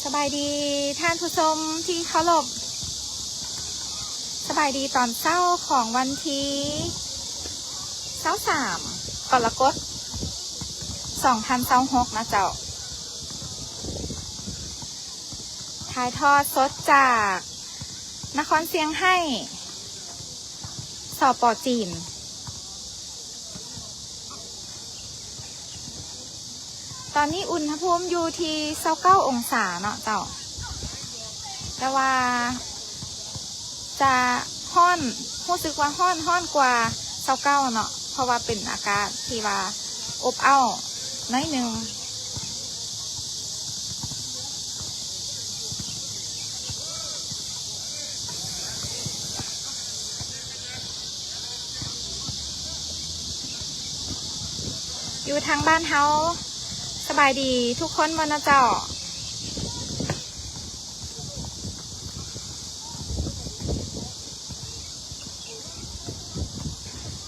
ສະບາຍດີທ່ານຜູ້ຊົມທີ່ເຄົາລົບ, ສະບາຍດີຕອນເຊົ້າຂອງວັນທີຊາວສາມ ກໍລະກົດ ສອງພັນຊາວຫົກນະເຈົ້າ. ຖ່າຍທອດສົດຈາກນະຄອນຊຽງໄຮ້ ສປ ຈີນ. ຕອນນີ້ອຸນຫະພູມຢູ່ທີ່ຊາວເກົ້າອົງສາເນາະເຈົ້າ, ແຕ່ວ່າຈະຮ້ອນ, ຮູ້ສຶກວ່າຮ້ອນ, ຮ້ອນກວ່າຊາວເກົ້າເນາະ, ເພາະວ່າເປັນອາກາດທີ່ວ່າອົບອ້າວໜ້ອຍໜຶ່ງ. ຢູ່ທາງບ້ານເຮົາສະບາຍດີທຸກຄົນບໍ່ນະເຈົ້າ?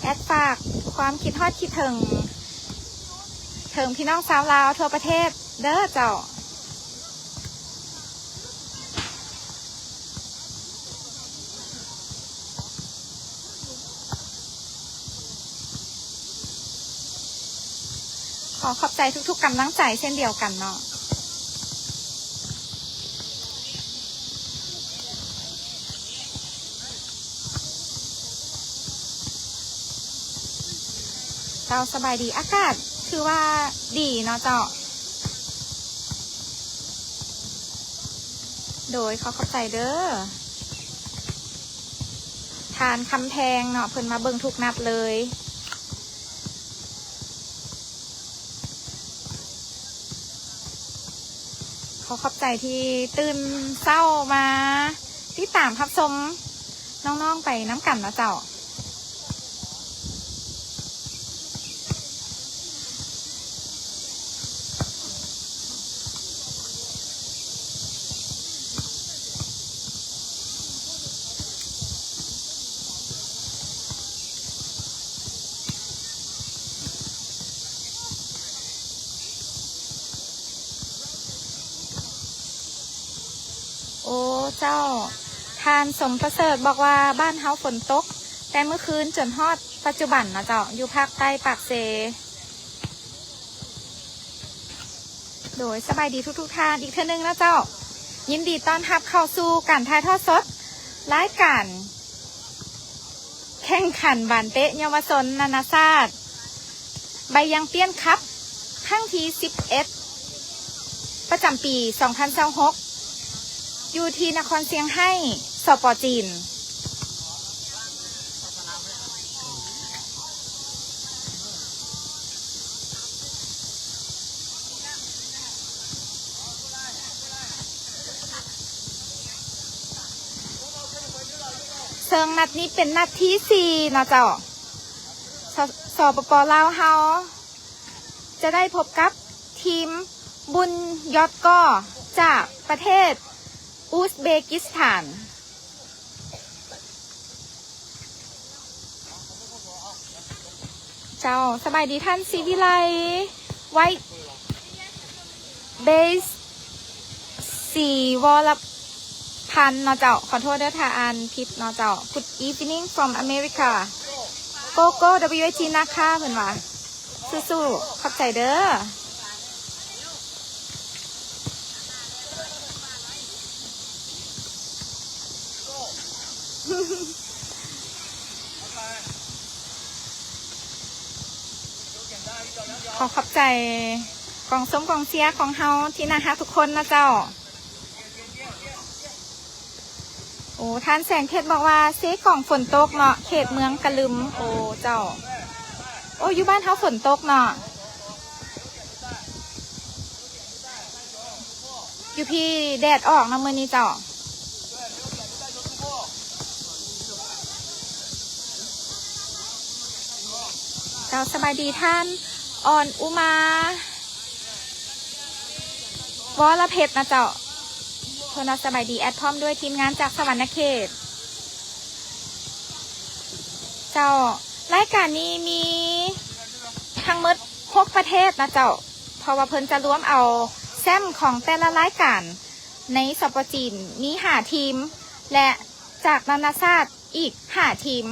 ແອດຝາກຄວາມຄິດຮອດຄິດເຖິງ ເຖິງພີ່ນ້ອງຊາວລາວທົ່ວປະເທດເດີເຈົ້າ. ຂໍຂອບໃຈທຸກໆກຳລັງໃຈເຊັ່ນດຽວກັນເນາະ. ເຈົ້າ ສະບາຍດີ, ອາກາດຖືວ່າດີເນາະເຈົ້າ. ໂດຍ ຂໍຂອບໃຈເດີ. ທ່ານຄຳແພງເນາະ, ເພິ່ນມາເບິ່ງທຸກນັດເລີຍ. ຂໍຂອບໃຈທີ່ຕື່ນເຊົ້າມາຕິດຕາມຮັບຊົມນ້ອງໆໄປນຳກັນເນາະເຈົ້າ. ໂອ້ ເຈົ້າ, ທ່ານສົມປະເສີດບອກວ່າ ບ້ານເຮົາຝົນຕົກແຕ່ມື້ຄືນຈົນຮອດປັດຈຸບັນເນາະເຈົ້າ, ຢູ່ພາກໃຕ້ປາກເຊ. ໂດຍ ສະບາຍດີທຸກໆທ່ານອີກເທື່ອໜຶ່ງເນາະເຈົ້າ. ຍິນດີຕ້ອນຮັບເຂົ້າສູ່ການຖ່າຍທອດສົດລາຍການແຂ່ງຂັນບານເຕະເຍົາວະຊົນນານາຊາດ ໃບຢາງປຽນຄັບ ຄັ້ງທີສິບເອັດ ປະຈຳປີສອງພັນຊາວຫົກ ຢູ່ທີ່ນະຄອນຊຽງໄຮ້ ສປ ຈີນ. ເຊິ່ງນັດນີ້ເປັນນັດທີສີ່ເນາະເຈົ້າ. ສ-, ສປປ ລາວເຮົາຈະໄດ້ພົບກັບທີມບຸນຢອດກໍຈາກປະເທດອຸສເບກິສຖານ. ເຈົ້າ ສະບາຍດີທ່ານສີວິໄລ ໄວ ເບສ ສີວໍລະພັນເນາະເຈົ້າ, ຂໍໂທດເດີຖ້າອ່ານຜິດເນາະເຈົ້າ. Good evening from America. Go, go, W A G ນາຄາ ເພິ່ນວ່າ. ສູ້ໆ ຂອບໃຈເດີ. ຂໍຂອບໃຈກອງຊົມກອງເຊຍຂອງເຮົາທີ່ໜ້າຮັກທຸກຄົນນະເຈົ້າ. ໂອ້ ທ່ານແສງເພັດບອກວ່າ ເຊກອງຝົນຕົກເນາະ ເຂດເມືອງກະລຶມ. ໂອ້ ເຈົ້າ. ໂອ້ ຢູ່ບ້ານເຮົາຝົນຕົກເນາະ. ຢູ່ພີ້ແດດອອກເນາະມື້ນີ້ເຈົ້າ. ເຈົ້າ ສະບາຍດີທ່ານອອນອຸມາ ວໍລະເພັດນະເຈົ້າ. ເພິ່ນວ່າສະບາຍດີ ແອດພ້ອມດ້ວຍທີມງານຈາກສະຫວັນນະເຂດ. ເຈົ້າ ລາຍການນີ້ມີທັງໝົດຫົກປະເທດນະເຈົ້າ, ເພາະວ່າເພິ່ນຈະລວມເອົາແຊ້ມຂອງແຕ່ລະລາຍການ ໃນ ສປ ຈີນ ມີຫ້າທີມ ແລະ ຈາກນານາຊາດອີກຫ້າທີມ.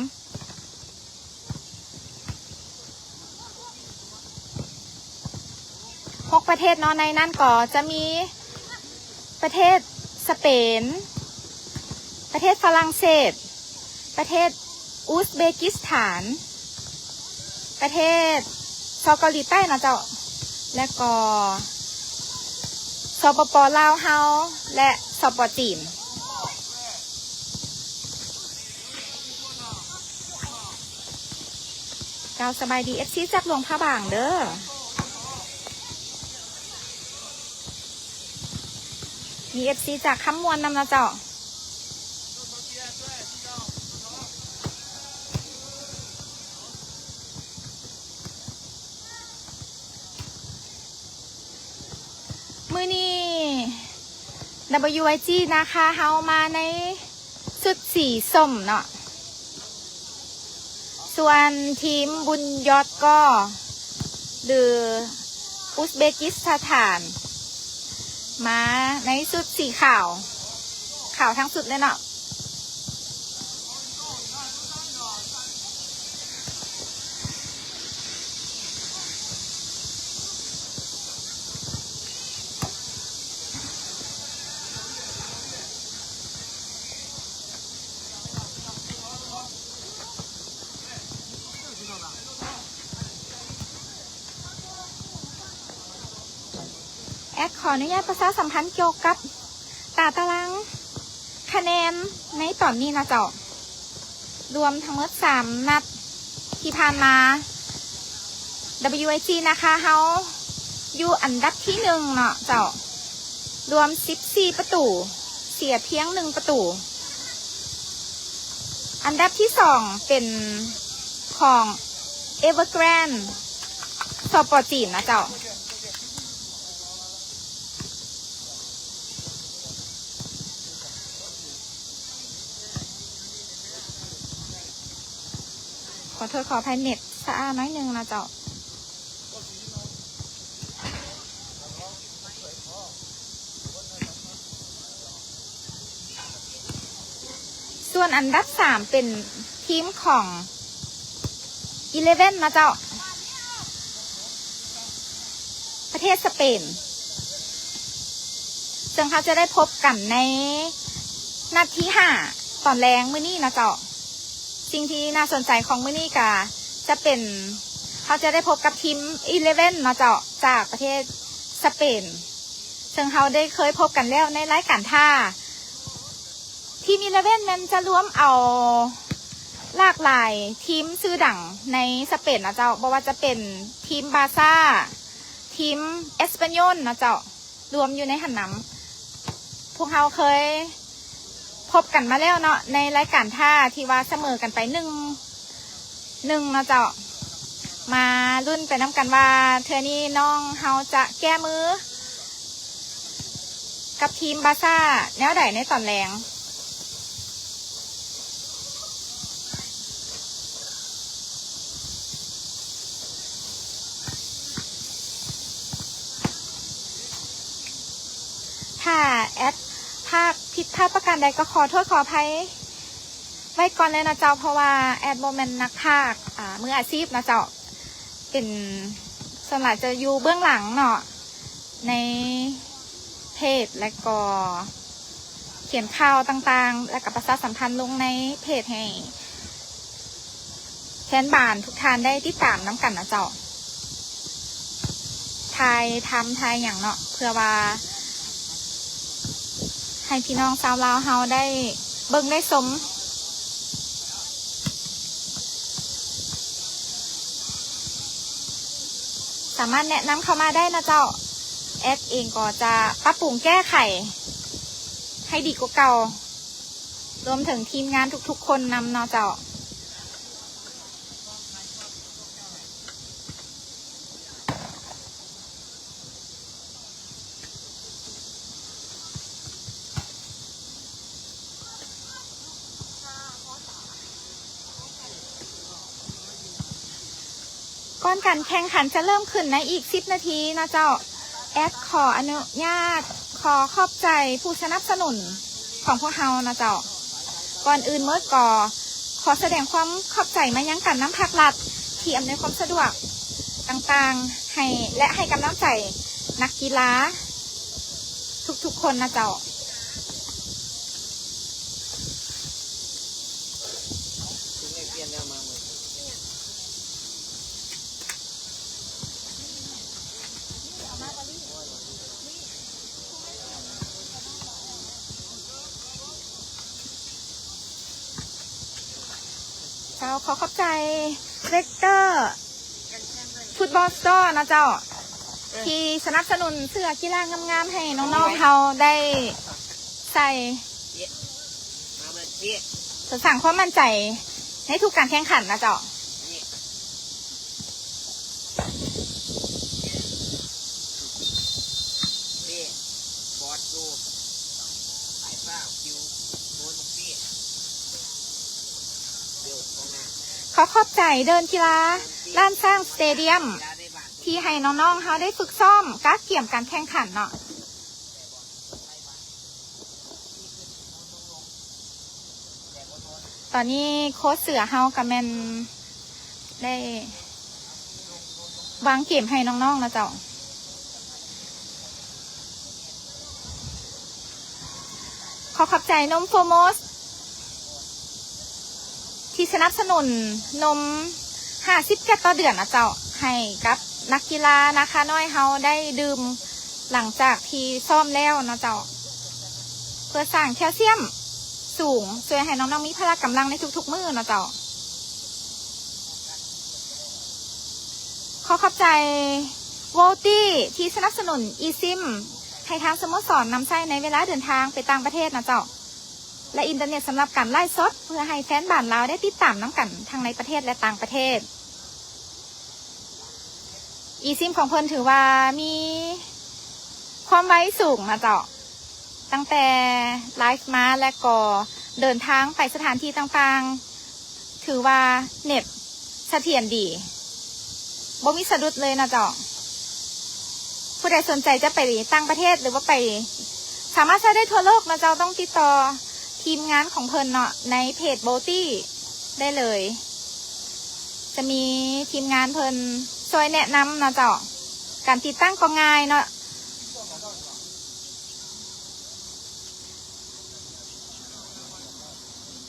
ຫົກປະເທດເນາະ, ໃນນັ້ນກໍຈະມີປະເທດສະເປນ, ປະເທດຝຣັ່ງເສດ, ປະເທດອຸສເບກິສຖານ, ປະເທດ ສ ເກົາຫຼີໃຕ້ເນາະເຈົ້າ ແລະກໍ ສປປ ລາວເຮົາ ແລະ ສປ ຈີນ. ກ່າວສະບາຍດີ ເອັຟຊີ ຈາກຫຼວງພະບາງເດີ້. ມີ ເອັຟຊີ ຈາກຄຳມ່ວນນຳນະເຈົ້າ. ມື້ນີ້ WYG ນາຄາເຮົາມາໃນຊຸດສີສົ້ມເນາະ, ສ່ວນທີມບຸນຢອດກໍ ຫຼື ອຸສເບກິສຖານ ມາໃນຊຸດສີຂາວ, ຂາວທັງຊຸດເລີຍເນາະ. ແອັດຂໍອະນຸຍາດປະຊາສຳພັນກ່ຽວກັບຕາຕະລາງຄະແນນໃນຕອນນີ້ນະເຈົ້າ. ລວມທັງໝົດສາມນັດທີ່ຜ່ານມາ WYG ນາຄາເຮົາຢູ່ອັນດັບທີໜຶ່ງເນາະເຈົ້າ, ລວມສິບສີ່ປະຕູ, ເສຍພຽງໜຶ່ງປະຕູ. ອັນດັບທີສອງເປັນຂອງ Evergrande ສປ ຈີນນະເຈົ້າ. ຂໍໂທດຂໍອະໄພ ເນັດຊ້າໜ້ອຍໜຶ່ງນະເຈົ້າ. ສ່ວນອັນດັບສາມເປັນທີມຂອງ Eleven ນະເຈົ້າ, ປະເທດສະເປນ, ເຊິ່ງເຮົາຈະໄດ້ພົບກັນໃນນັດທີຫ້າ ຕອນແລງມື້ນີ້ນະເຈົ້າ. ສິ່ງທີ່ໜ້າສົນໃຈຂອງມື້ນີ້ກະຈະເປັນ ເຮົາຈະໄດ້ພົບກັບທີມ Eleven ເນາະເຈົ້າ, ຈາກປະເທດສະເປນ, ເຊິ່ງເຮົາໄດ້ເຄີຍພົບກັນແລ້ວໃນລາຍການທ້າ. ທີມ Eleven ແມ່ນຈະລວມເອົາຫຼາກຫຼາຍທີມຊື່ດັງໃນສະເປນນະເຈົ້າ, ບໍ່ວ່າຈະເປັນທີມບາຊາ, ທີມເອສປາໂຍນນະເຈົ້າ, ລວມຢູ່ໃນຫັ້ນນຳ. ພວກເຮົາເຄີຍພົບກັນມາແລ້ວເນາະ ໃນລາຍການທ້າທີ່ວ່າສະເໝີກັນໄປໜຶ່ງໜຶ່ງເນາະເຈົ້າ. ມາລຸ້ນໄປນຳກັນວ່າເທື່ອນີ້ນ້ອງເຮົາຈະແກ້ມືກັບທີມບາຊາແນວໃດໃນຕອນແລງ. ຖ້າແອັດພາກຜິດພາດປະການໃດກໍຂໍໂທດຂໍອະໄພໄວ້ກ່ອນເລີຍເນາະເຈົ້າ, ເພາະວ່າແອັດບໍ່ແມ່ນນັກພາກ ອາ ມືອາຊີບເນາະເຈົ້າ, ເປັນ ສ່ວນຫຼາຍຈະຢູ່ເບື້ອງຫຼັງເນາະ ໃນ ເພຈ ແລະກໍຂຽນຂ່າວຕ່າງໆ ແລະກໍປະຊາສຳພັນລົງໃນເພຈໃຫ້ແຟນບານທຸກທ່ານໄດ້ຕິດຕາມນຳກັນນະເຈົ້າ. ຖ່າຍທຳ ຖ່າຍຫຍັງເນາະ ເພື່ອວ່າໃຫ້ພີ່ນ້ອງຊາວລາວເຮົາໄດ້ເບິ່ງໄດ້ຊົມ. ສາມາດແນະນຳເຂົ້າມາໄດ້ນະເຈົ້າ. ແອັດເອງກໍຈະປັບປຸງແກ້ໄຂໃຫ້ດີກວ່າເກົ່າ, ລວມເຖິງທີມງານທຸກໆຄົນນຳເນາະເຈົ້າ. ກ່ອນການແຂ່ງຂັນຈະເລີ່ມຂຶ້ນໃນອີກສິບນາທີເນາະເຈົ້າ, ແອັດຂໍອະນຸຍາດ ຂໍຂອບໃຈຜູ້ສະໜັບສະໜູນຂອງພວກເຮົານະເຈົ້າ. ກ່ອນອື່ນໝົດກໍຂໍສະແດງຄວາມຂອບໃຈມາຍັງການນຳພາກລັດທີ່ອຳນວຍຄວາມສະດວກຕ່າງໆໃຫ້ ແລະ ໃຫ້ກຳລັງໃຈນັກກິລາທຸກໆຄົນນະເຈົ້າ. ເຈົ້າ ຂໍຂອບໃຈ Vector Football Store ນະເຈົ້າ ທີ່ສະໜັບສະໜູນເສື້ອກິລາງາມໆໃຫ້ນ້ອງໆເຮົາໄດ້ໃສ່ ເພື່ອສ້າງຄວາມໝັ້ນໃຈໃນທຸກການແຂ່ງຂັນນະເຈົ້າ. ຂໍຂອບໃຈເດີ່ນກິລາລ້ານຊ້າງສະເຕດຽມ ທີ່ໃຫ້ນ້ອງໆເຮົາໄດ້ຝຶກຊ້ອມກະກຽມການແຂ່ງຂັນເນາະ. ຕອນນີ້ໂຄດເສືອເຮົາກະແມ່ນໄດ້ວາງເກມໃຫ້ນ້ອງໆນະເຈົ້າ. ຂໍຂອບໃຈນົມ Foremost ທີ່ສະໜັບສະໜູນນົມຫ້າສິບແກັດຕໍ່ເດືອນນະເຈົ້າ ໃຫ້ກັບນັກກິລານາຄານ້ອຍເຮົາໄດ້ດື່ມຫຼັງຈາກທີ່ຊ້ອມແລ້ວນະເຈົ້າ ເພື່ອສ້າງແຄລຊຽມສູງ ຊ່ວຍໃຫ້ນ້ອງໆມີພະລະກຳລັງໃນທຸກໆມື້ນະເຈົ້າ. ຂໍຂອບໃຈ Volty ທີ່ສະໜັບສະໜູນ eSIM ໃຫ້ທາງສະໂມສອນນຳໃຊ້ໃນເວລາເດີນທາງໄປຕ່າງປະເທດນະເຈົ້າ ແລະ ອິນເຕີເນັດສຳລັບການໄລຟ໌ສົດ ເພື່ອໃຫ້ແຟນບານລາວໄດ້ຕິດຕາມນຳກັນທັງໃນປະເທດ ແລະ ຕ່າງປະເທດ. eSIM ຂອງເພິ່ນຖືວ່າມີຄວາມໄວສູງນະເຈົ້າ ຕັ້ງແຕ່ໄລຟ໌ມາ ແລະ ກໍເດີນທາງໄປສະຖານທີ່ຕ່າງໆ ຖືວ່າເນັດສະຖຽນດີ ບໍ່ມີສະດຸດເລີຍນະເຈົ້າ. ຜູ້ໃດສົນໃຈຈະໄປຕ່າງປະເທດ ຫຼືວ່າໄປ ສາມາດໃຊ້ໄດ້ທົ່ວໂລກນະເຈົ້າ ຕ້ອງຕິດຕໍ່ທີມງານຂອງເພິ່ນເນາະ ໃນເພຈ Volty ໄດ້ເລີຍ ຈະມີທີມງານເພິ່ນຊ່ວຍແນະນຳເນາະເຈົ້າ. ການຕິດຕັ້ງກໍງ່າຍເນາະ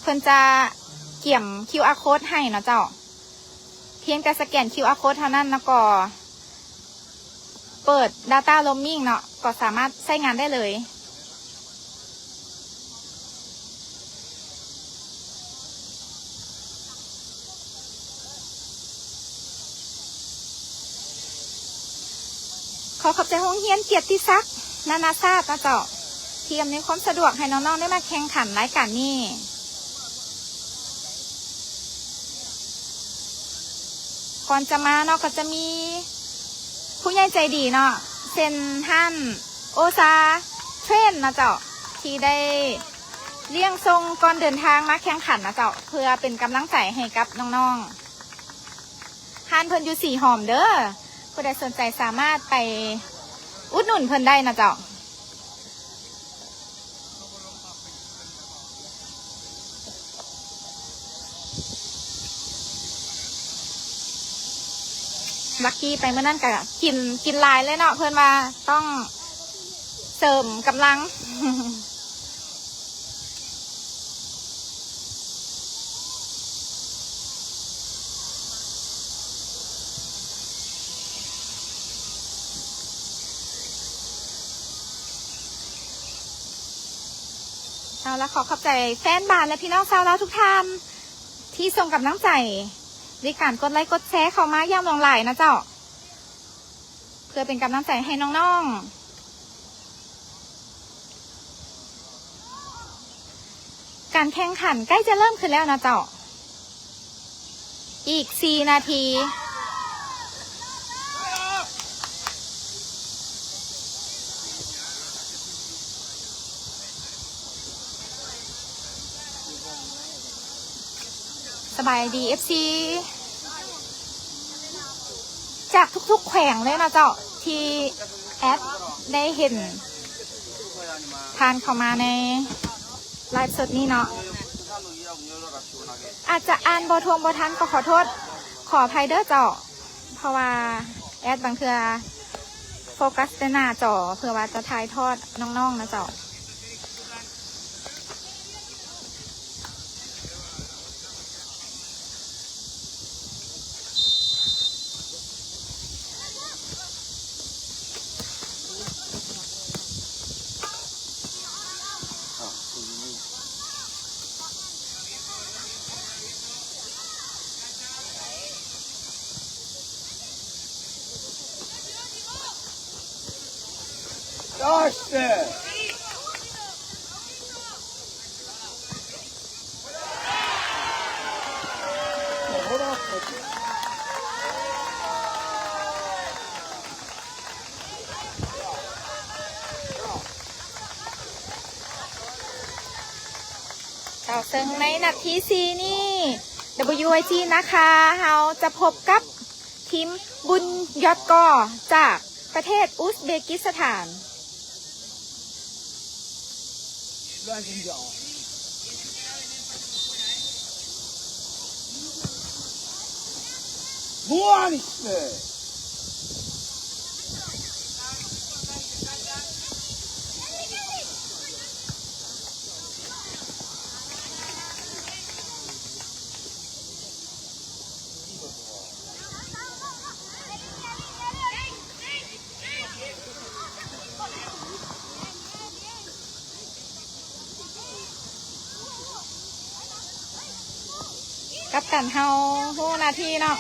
ເພິ່ນຈະກຽມ QR code ໃຫ້ເນາະເຈົ້າ. ພຽງແຕ່ສະແກນ QR code ເທົ່ານັ້ນ ແລ້ວກໍເປີດ data roaming ເນາະ ກໍສາມາດໃຊ້ງານໄດ້ເລີຍ. ຂໍຂອບໃຈໂຮງຮຽນກຽດຕິສັກນານາຊາດນະເຈົ້າ ທີ່ອຳນວຍຄວາມສະດວກໃຫ້ນ້ອງໆໄດ້ມາແຂ່ງຂັນລາຍການນີ້. ກ່ອນຈະມາເນາະ ກໍຈະມີຜູ້ໃຫຍ່ໃຈດີເນາະ ເຊັ່ນຮ້ານໂອຊາເທຣນນະເຈົ້າ ທີ່ໄດ້ລ້ຽງສົ່ງກ່ອນເດີນທາງມາແຂ່ງຂັນນະເຈົ້າ ເພື່ອເປັນກຳລັງໃຈໃຫ້ກັບນ້ອງໆ. ຮ້ານເພິ່ນຢູ່ສີຫອມເດີ ຜູ້ໃດສົນໃຈສາມາດໄປອຸດໜູນເພິ່ນໄດ້ນະເຈົ້າ. ລັກກີ້ໄປມື້ນັ້ນກະກິນ ກິນຫຼາຍເລີຍເນາະ ເພິ່ນວ່າຕ້ອງເສີມກຳລັງ. ເອົາລະ ຂໍຂອບໃຈແຟນບານ ແລະ ພີ່ນ້ອງຊາວລາວທຸກທ່ານ ທີ່ສົ່ງກຳລັງໃຈດ້ວຍການກົດໄລກົດແຊເຂົ້າມາຢ່າງຫຼວງຫຼາຍນະເຈົ້າ ເພື່ອເປັນກຳລັງໃຈໃຫ້ນ້ອງໆ. ການແຂ່ງຂັນໃກ້ຈະເລີ່ມຂຶ້ນແລ້ວນະເຈົ້າ ອີກສີ່ນາທີ. ສະບາຍດີ ເອັຟຊີ ຈາກທຸກໆແຂວງເລີຍນະເຈົ້າ ທີ່ແອັດໄດ້ເຫັນ ຜ່ານເຂົ້າມາໃນໄລຟ໌ສົດນີ້ເນາະ ອາດຈະອ່ານບໍ່ທ່ວງບໍ່ທັນກໍຂໍໂທດ ຂໍອະໄພເດີເຈົ້າ ເພາະວ່າແອດບາງເທື່ອໂຟກັສແຕ່ໜ້າຈໍ ເພື່ອວ່າຈະຖ່າຍທອດນ້ອງໆນະເຈົ້າ. ເຈົ້າ ເຊິ່ງໃນນັດທີສີ່ນີ້ ດັບເບິນຢູໄອຈີນາຄາ ເຮົາຈະພົບກັບທີມບຸນຍອດກໍ ຈາກປະເທດອຸສເບກິສຖານ.ກັບຕັນເຮົາຮູ້ໜ້າທີ່ເນາະ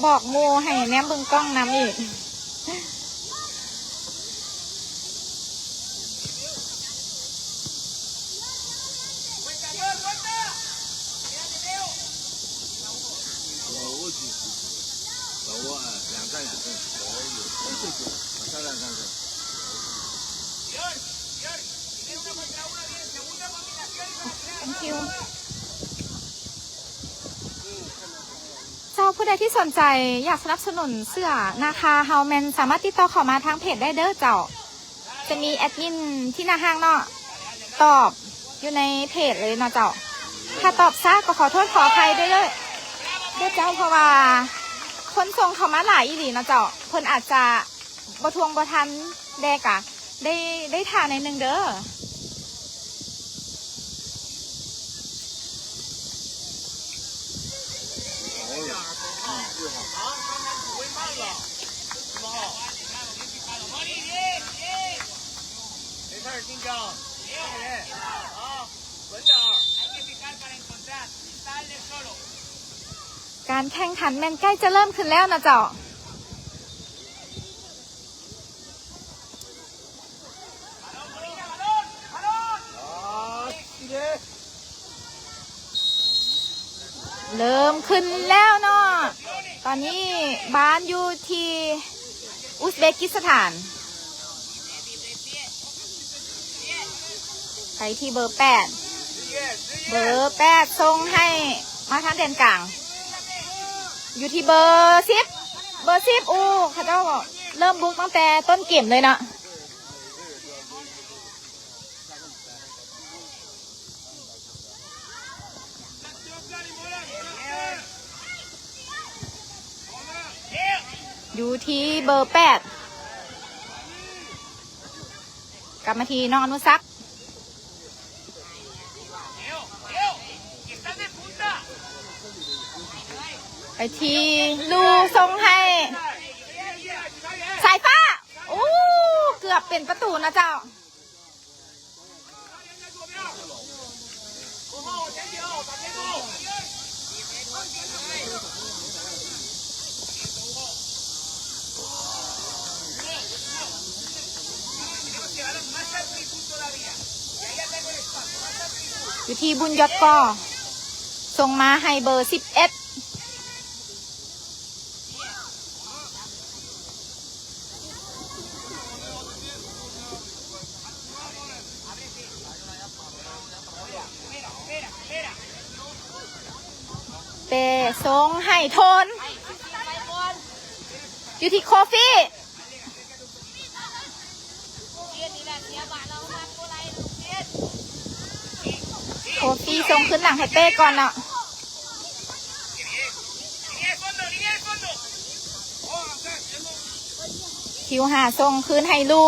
ບອກໝູ່ໃຫ້ແນມເບິ່ງກ້ອງນຳອີກ. ເຈົ້າ ຜູ້ໃດທີ່ສົນໃຈຢາກສະໜັບສະໜູນເສື້ອນາຄາເຮົາ ແມ່ນສາມາດຕິດຕໍ່ເຂົ້າມາທາງເພຈໄດ້ເດີເຈົ້າ. ຈະມີແອດມິນທີ່ໜ້າຮ້ານເນາະ ຕອບຢູ່ໃນເພຈເລີຍເນາະເຈົ້າ. ຖ້າຕອບຊ້າກໍຂໍໂທດຂໍອະໄພເດີ ເດີເຈົ້າ ເພາະວ່າຄົນສົ່ງເຂົ້າມາຫຼາຍອີ່ຫຼີເນາະເຈົ້າ. ເພິ່ນອາດຈະບໍ່ທ່ວງບໍ່ທັນແດ່ ກະໄດ້ ໄດ້ຖ້າໜ້ອຍໜຶ່ງເດີ. ການແຂ່ງຂັນແມ່ນໃກ້ຈະເລີ່ມຂຶ້ນແລ້ວນະເຈົ້າ. ເລີ່ມຂຶ້ນແລ້ວເນາະ ຕອນນີ້ບານຢູ່ທີ່ອຸສເບກິສຖານ. ໄປທີ່ເບີແປດ ເບີແປດສົ່ງໃຫ້ມາທາງແດນກາງ ຢູ່ທີ່ເບີສິບ ເບີສິບ ໂອ້ ເຂົາເຈົ້າເລີ່ມບຸກຕັ້ງແຕ່ຕົ້ນເກມເລີຍເນາະ. ຢູ່ທີ່ເບີແປດ ກັບມາທີ່ນ້ອງອະນຸສັກ ໄປທີ່ລູ ສົ່ງໃຫ້ສາຍຟ້າ ໂອ້ ເກືອບເປັນປະຕູນະເຈົ້າ. ຢູ່ທີ່ບຸນຍອດກໍ ສົ່ງມາໃຫ້ເບີສິບເອັດ. ເປສົ່ງໃຫ້ໂທນ ຢູ່ທີ່ໂຄຟີ. ໂຄຟີສົ່ງຄືນຫຼັງໃຫ້ເປ້ກ່ອນເນາະ. ຄິວຫ້າສົ່ງຄືນໃຫ້ລູ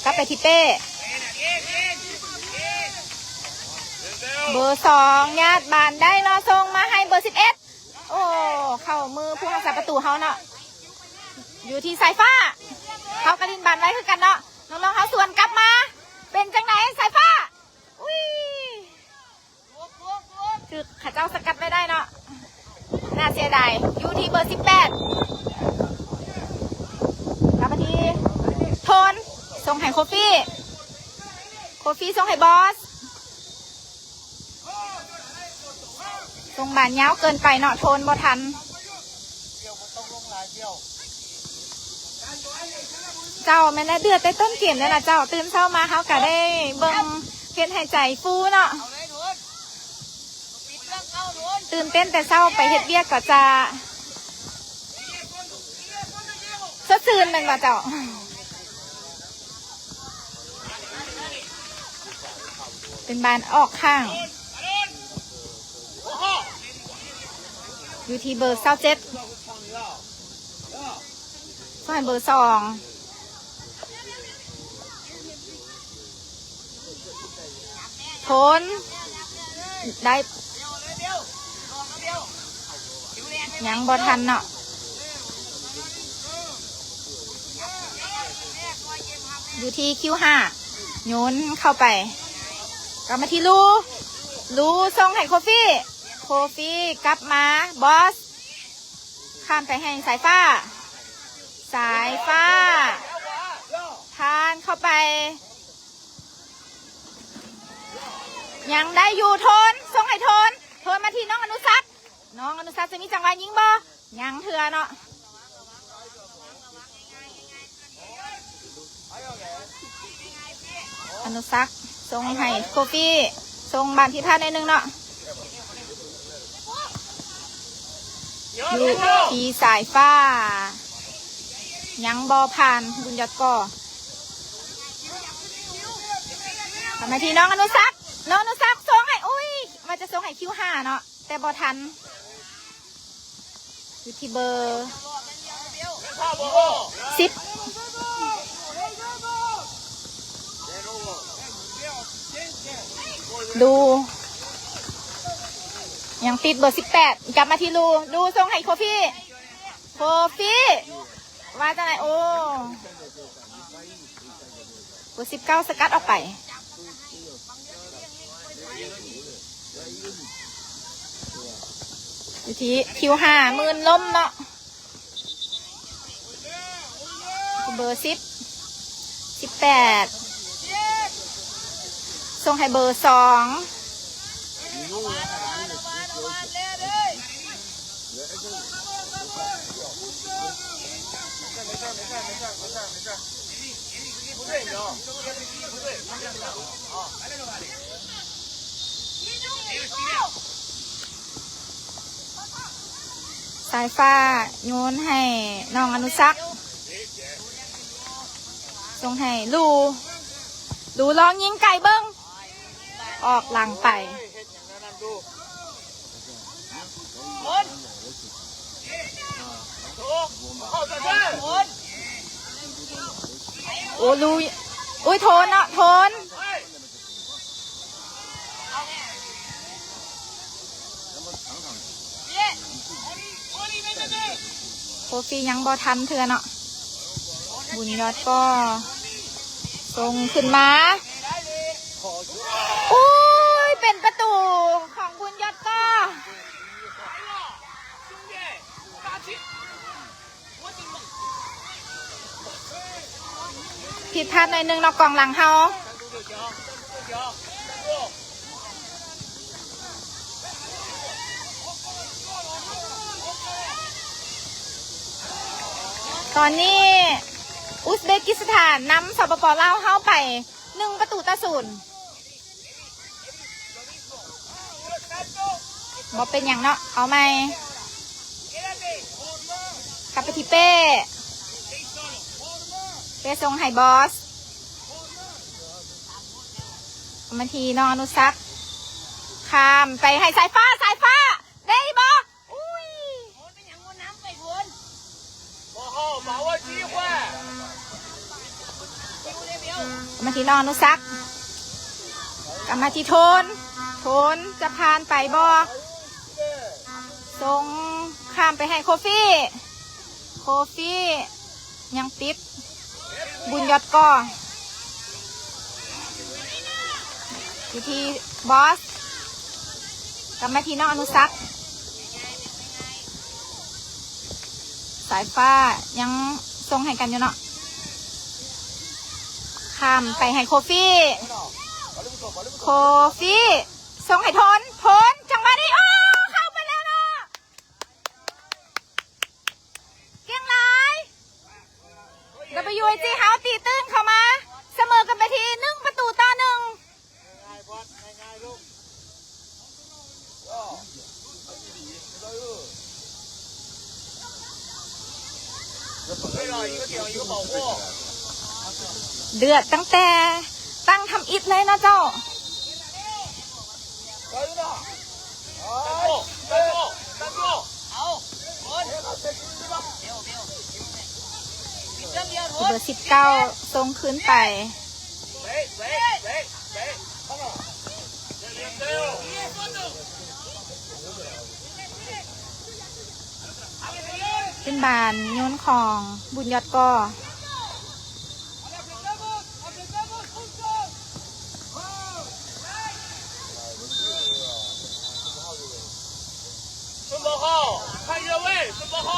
ກັບໄປທີ່ເປ້. ເບີສອງຍາດບານໄດ້ເນາະ ສົ່ງມາໃຫ້ເບີສິບເອັດ. ໂອ້ ເຂົ້າມືຜູ້ຮັກສາປະຕູເຮົາເນາະ. ຢູ່ທີ່ສາຍຟ້າ ເຂົາກະຫຼິ້ນບານໄວຄືກັນເນາະ. ນ້ອງໆເຮົາສວນກັບມາ ເປັນຈັ່ງໃດສາຍຟ້າ? ອຸ້ຍ ຖືກເຂົາເຈົ້າສະກັດໄວ້ໄດ້ເນາະ ໜ້າເສຍດາຍ. ຢູ່ທີ່ເບີສິບແປດ ກັບມາທີ່ໂທນ ສົ່ງໃຫ້ໂຄຟີ ໂຄຟີສົ່ງໃຫ້ບອສ. ສົ່ງບານຍາວເກີນໄປເນາະ ໂທນບໍ່ທັນ. ເຈົ້າ ແມ່ນແລ້ວ ເດືອດແຕ່ຕົ້ນເກມແລ້ວລະເຈົ້າ. ຕື່ນເຊົ້າມາເຮົາກະໄດ້ເບິ່ງເຮັດໃຫ້ໃຈຟູເນາະ. ຕື່ນເຕັ້ນແຕ່ເຊົ້າ ໄປເຮັດວຽກກໍຈະສົດຊື່ນແມ່ນບໍ່ເຈົ້າ? ເປັນບານອອກຂ້າງ ຢູ່ທີ່ເບີຊາວເຈັດ ໃຫ້ເບີສອງ ໂທນ ໄດ້ ຍັງບໍ່ທັນເນາະ. ຢູ່ທີ່ຄິວຫ້າ ໂຍນເຂົ້າໄປ ກັບມາທີ່ລູ ລູສົ່ງໃຫ້ໂຄຟີ ໂຄຟີກັບມາ ບອສ ຂ້າມໄປໃຫ້ສາຍຟ້າ ສາຍຟ້າ ຜ່ານເຂົ້າໄປ ຍັງໄດ້ຢູ່ ໂທນ ສົ່ງໃຫ້ໂທນ ໂທນມາທີ່ນ້ອງອະນຸສັກ ນ້ອງອະນຸສັກຈະມີຈັງຫວະຍິງບໍ່? ຍັງເທື່ອເນາະ. ອະນຸສັກສົ່ງໃຫ້ໂຄຟີ ສົ່ງບານຜິດພາດໜ້ອຍໜຶ່ງເນາະ ຢູ່ທີ່ສາຍຟ້າ ຍັງບໍ່ຜ່ານ ບຸນຍອດກໍ ທຳມາທີ່ນ້ອງອະນຸສັກ ນ້ອງອະນຸສັກສົ່ງໃຫ້ ໂອ້ຍ ວ່າຈະສົ່ງໃຫ້ຄິວຫ້າເນາະ ແຕ່ບໍ່ທັນ ຢູ່ທີ່ເບີສິບ ດູ ຍັງຕິດເບີສິບແປດ ກັບມາທີ່ລູ ລູສົ່ງໃຫ້ໂຄຟີ ໂຄຟີ ວ່າຈັ່ງໃດ? ໂອ້ ເບີສິບເກົ້າສະກັດອອກໄປ ຢູ່ທີ່ຄິວຫ້າ ໝື່ນລົ້ມເນາະ ເບີສິບ ສິບແປດ ສົ່ງໃຫ້ເບີສອງ ສາຍຟ້າໂຍນໃຫ້ນ້ອງອະນຸສັກ ສົ່ງໃຫ້ລູ ລູລອງຍິງໄກເບິ່ງ ອອກຫຼັງໄປ ໂອ້ ລູ ໂອ້ຍ ໂທນເນາະ ໂທນ ໂຄຟີຍັງບໍ່ທັນເທື່ອເນາະ ບຸນຍອດກໍສົ່ງຂຶ້ນມາ ໂອ້ຍ ເປັນປະຕູຂອງບຸນຍອດກໍ ຜິດພາດໜ້ອຍໜຶ່ງເນາະ ກອງຫຼັງເຮົາ. ຕອນນີ້ອຸສເບກິສຖານນຳ ສປປ ລາວ ເຮົາໄປ ໜຶ່ງປະຕູຕໍ່ສູນ. ບໍ່ເປັນຫຍັງເນາະ ເອົາໃໝ່ ກັບໄປທີ່ເປ້ ເປ້ສົ່ງໃຫ້ບອສ ມາທີ່ນ້ອງອະນຸສັກ ຂ້າມໄປໃຫ້ສາຍຟ້າ, ສາຍຟ້າ ໄດ້ບໍ່? ອຸ້ຍ ມາທີ່ນ້ອງອະນຸສັກ ກັບມາທີ່ໂທນ, ໂທນຈະຜ່ານໄປບໍ່? ສົ່ງຂ້າມໄປໃຫ້ໂຄຟີ, ໂຄຟີ ຍັງຕິດ ບຸນຍອດກໍ ຢູ່ທີ່ບອສ ກັບມາທີ່ນ້ອງອະນຸສັກ, ສາຍຟ້າຍັງສົ່ງໃຫ້ກັນຢູ່ເນາະ, ຂ້າມໄປໃຫ້ໂຄຟີ, ໂຄຟີສົ່ງໃຫ້ໂທນ, ໂທນ ຈັງຫວະນີ້ ໂອ້ ເຂົ້າໄປແລ້ວເນາະ. ເກັ່ງຫຼາຍ ດັບເບິນຢູເອັນຈີ ເຮົາຕີຕື້ນເຂົ້າມາ ສະເໝີກັນໄປທີ່ໜຶ່ງປະຕູຕໍ່ໜຶ່ງ. ເດືອດຕັ້ງແຕ່ຕັ້ງທຳອິດເລີຍເນາະເຈົ້າ. ເບີສິບເກົ້າສົ່ງຄືນໄປ. ເປັນບານໂຍນຂອງບຸນຍອດກໍ.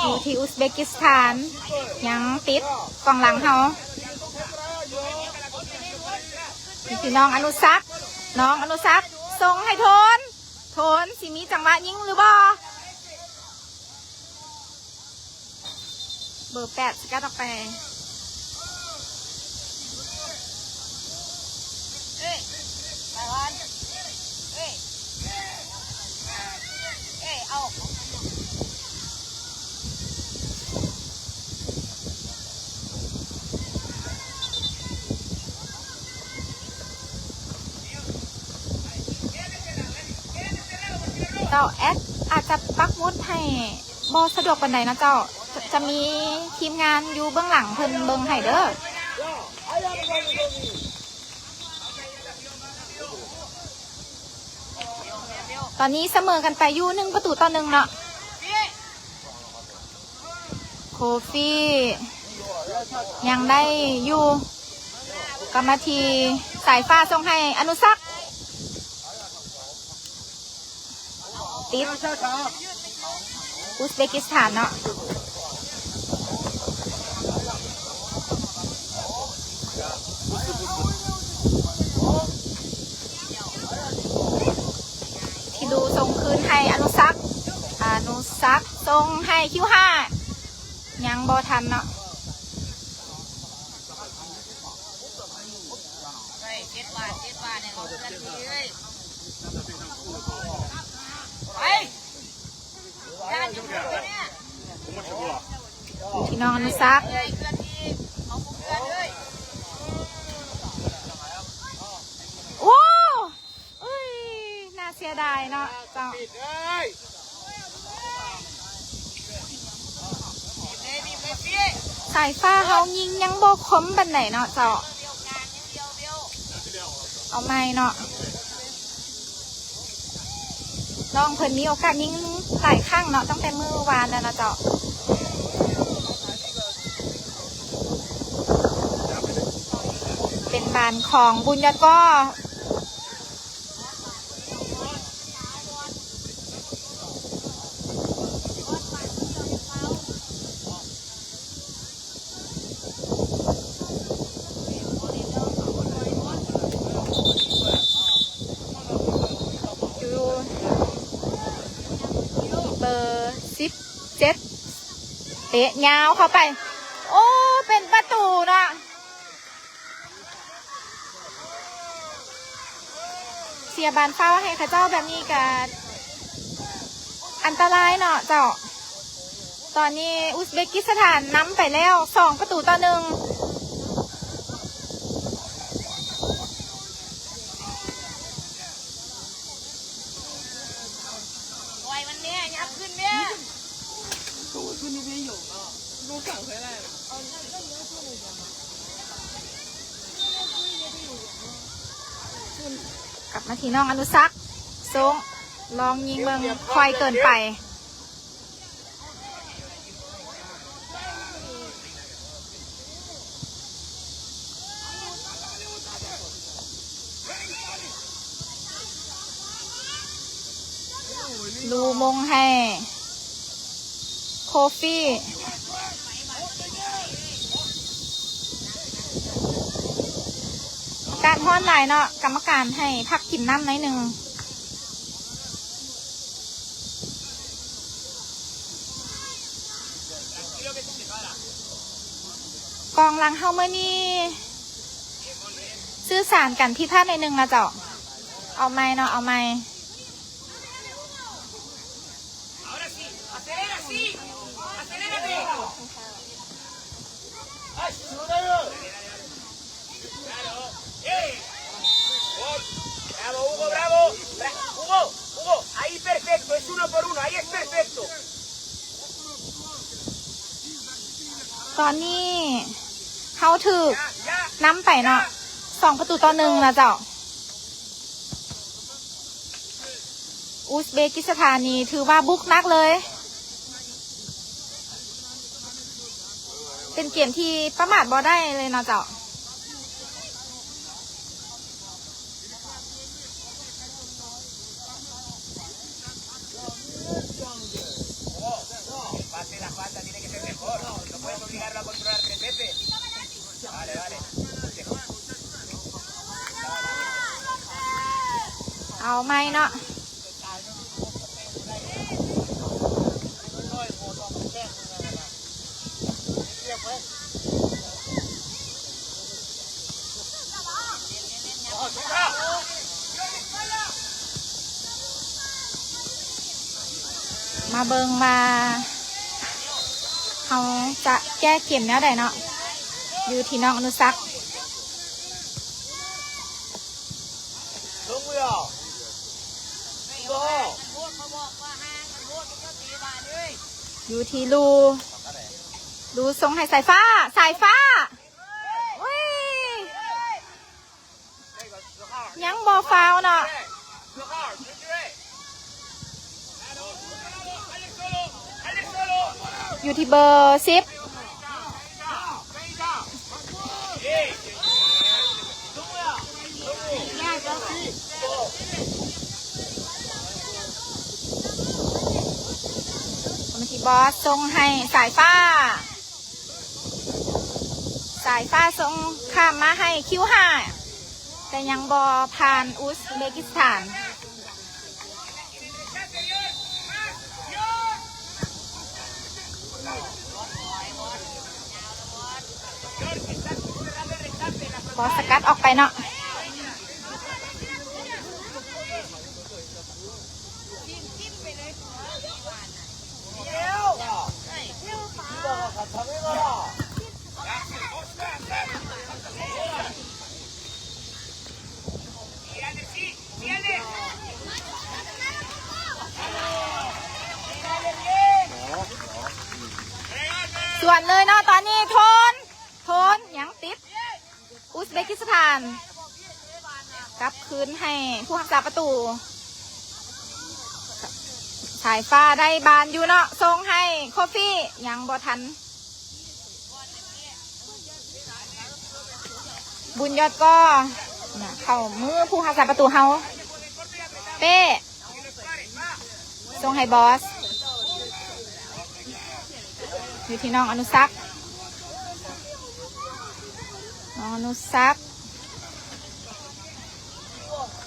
ຢູ່ທີ່ອຸສເບກິສຖານ ຍັງຕິດກອງຫຼັງເຮົາ. ນີ້ຄືນ້ອງອະນຸສັກ, ນ້ອງອະນຸສັກສົ່ງໃຫ້ໂທນ, ໂທນຊິມີຈັງຫວະຍິງຫຼືບໍ່? ເບີແປດສະກັດອອກໄປ. ເຈົ້າ ແອັດອາດຈະປັກໝຸດໃຫ້ບໍ່ສະດວກປານໃດເນາະເຈົ້າ, ຈະ ຈະມີທີມງານຢູ່ເບື້ອງຫຼັງເພິ່ນເບິ່ງໃຫ້ເດີ. ຕອນນີ້ສະເໝີກັນໄປຢູ່ໜຶ່ງປະຕູຕໍ່ໜຶ່ງເນາະ. ໂຄຟີຍັງໄດ້ຢູ່, ກັບມາທີ່ສາຍຟ້າສົ່ງໃຫ້ອະນຸສັກ, ຕິດອຸສເບກິສຖານເນາະ. ທີລູສົ່ງຄືນໃຫ້ອະນຸສັກ, ອະນຸສັກສົ່ງໃຫ້ຄິວຫ້າ, ຍັງບໍ່ທັນເນາະ. ພີ່ນ້ອງອະນຸສັກ, ໂອ້ ເອີຍ ໜ້າເສຍດາຍເນາະເຈົ້າ. ສາຍຟ້າເຮົາຍິງຍັງບໍ່ຄົມປານໃດເນາະເຈົ້າ. ເອົາໃໝ່ເນາະ. ນ້ອງເພິ່ນມີໂອກາດຍິງຫຼາຍຄັ້ງເນາະ, ຕັ້ງແຕ່ມື້ວານແລ້ວເນາະເຈົ້າ. ເປັນບານຂອງບຸນຍອດກໍ. ຢູ່ເບີສິບເຈັດ ເຕະຍາວເຂົ້າໄປ. ໂອ້ ເປັນປະຕູເນາະ. ເສຍບານຟາວໃຫ້ເຂົາເຈົ້າແບບນີ້ກະອັນຕະລາຍເນາະເຈົ້າ. ຕອນນີ້ອຸສເບກິສຖານນຳໄປແລ້ວສອງປະຕູຕໍ່ໜຶ່ງ. ກັບມາທີ່ນ້ອງອະນຸສັກ ສົ່ງ ລອງຍິງເບິ່ງ ຄ່ອຍເກີນໄປ. ລູມົງໃຫ້ໂຄຟີ. ອາກາດຮ້ອນຫຼາຍເນາະ, ກຳມະການໃຫ້ພັກກິນນ້ຳໜ້ອຍໜຶ່ງ. ກອງຫຼັງເຮົາມື້ນີ້ສື່ສານກັນຜິດພາດໜ້ອຍໜຶ່ງລະເຈົ້າ. ເອົາໃໝ່ເນາະ, ເອົາໃໝ່. Bravo, Hugo, bravo. Bra-, Hugo, Hugo, ahí perfecto, es uno por uno, ahí es perfecto. ຕອນນີ້ເຮົາຖືກນຳໄປເນາະ ສອງປະຕູຕໍ່ໜຶ່ງນະເຈົ້າ. ອຸສເບກິສຖານນີ້ຖືວ່າບຸກໜັກເລີຍ. ເປັນເກມທີ່ປະໝາດບໍ່ໄດ້ເລີຍເນາະເຈົ້າ. Vale, vale. ເອົາໃໝ່ເນາະ. ມາເບິ່ງວ່າເຮົາຈະແກ້ເກມແນວໃດເນາະ ຢູ່ທີ່ນ້ອງອະນຸສັກ. ຢູ່ທີ່ລູ ລູສົ່ງໃຫ້ສາຍຟ້າ ສາຍຟ້າ ອຸ້ຍ ຍັງບໍ່ຟາວເນາະ. ຢູ່ທີ່ເບີສິບ ມາທີ່ບອສ ສົ່ງໃຫ້ສາຍຟ້າ ສາຍຟ້າສົ່ງຂ້າມມາໃຫ້ຄິວຫ້າ ແຕ່ຍັງບໍ່ຜ່ານອຸສເບກິສຖານ. ຂໍສະກັດອອກໄປເນາະ. ສວນເລີຍເນາະ ຕອນນີ້ໂທນ ໂທນ ຍັງຕິດ ອຸສເບກິສຖານ ກັບຄືນໃຫ້ຜູ້ຮັກສາປະຕູ. ສາຍຟ້າໄດ້ບານຢູ່ເນາະ ສົ່ງໃຫ້ໂຄຟີ ຍັງບໍ່ທັນ. ບຸນຍອດກໍເຂົ້າມືຜູ້ຮັກສາປະຕູເຮົາ ເປ້ ສົ່ງໃຫ້ບອສ ຢູ່ທີ່ນ້ອງອະນຸສັກ ນ້ອງອະນຸສັກ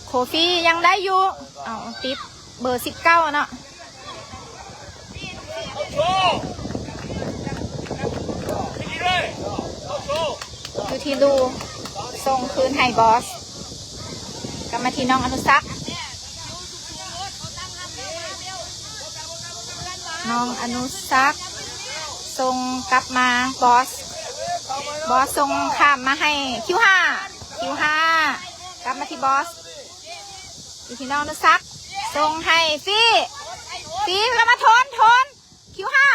ໂຄຟີຍັງໄດ້ຢູ່ ເອົາ ຕິດເບີສິບເກົ້າເນາະ. ຢູ່ທີ່ລູ ສົ່ງຄືນໃຫ້ບອສ ກັບມາທີ່ນ້ອງອະນຸສັກ ນ້ອງອະນຸສັກ ສົ່ງກັບມາບອສ ບອສສົ່ງຂ້າມມາໃຫ້ຄິວຫ້າ ຄິວຫ້າ ກັບມາທີ່ບອສ ຢູ່ທີ່ນ້ອງອະນຸສັກ ສົ່ງໃຫ້ຟີ ຕີ ກະມາ ໂທນ ໂທນ ຄິວຫ້າ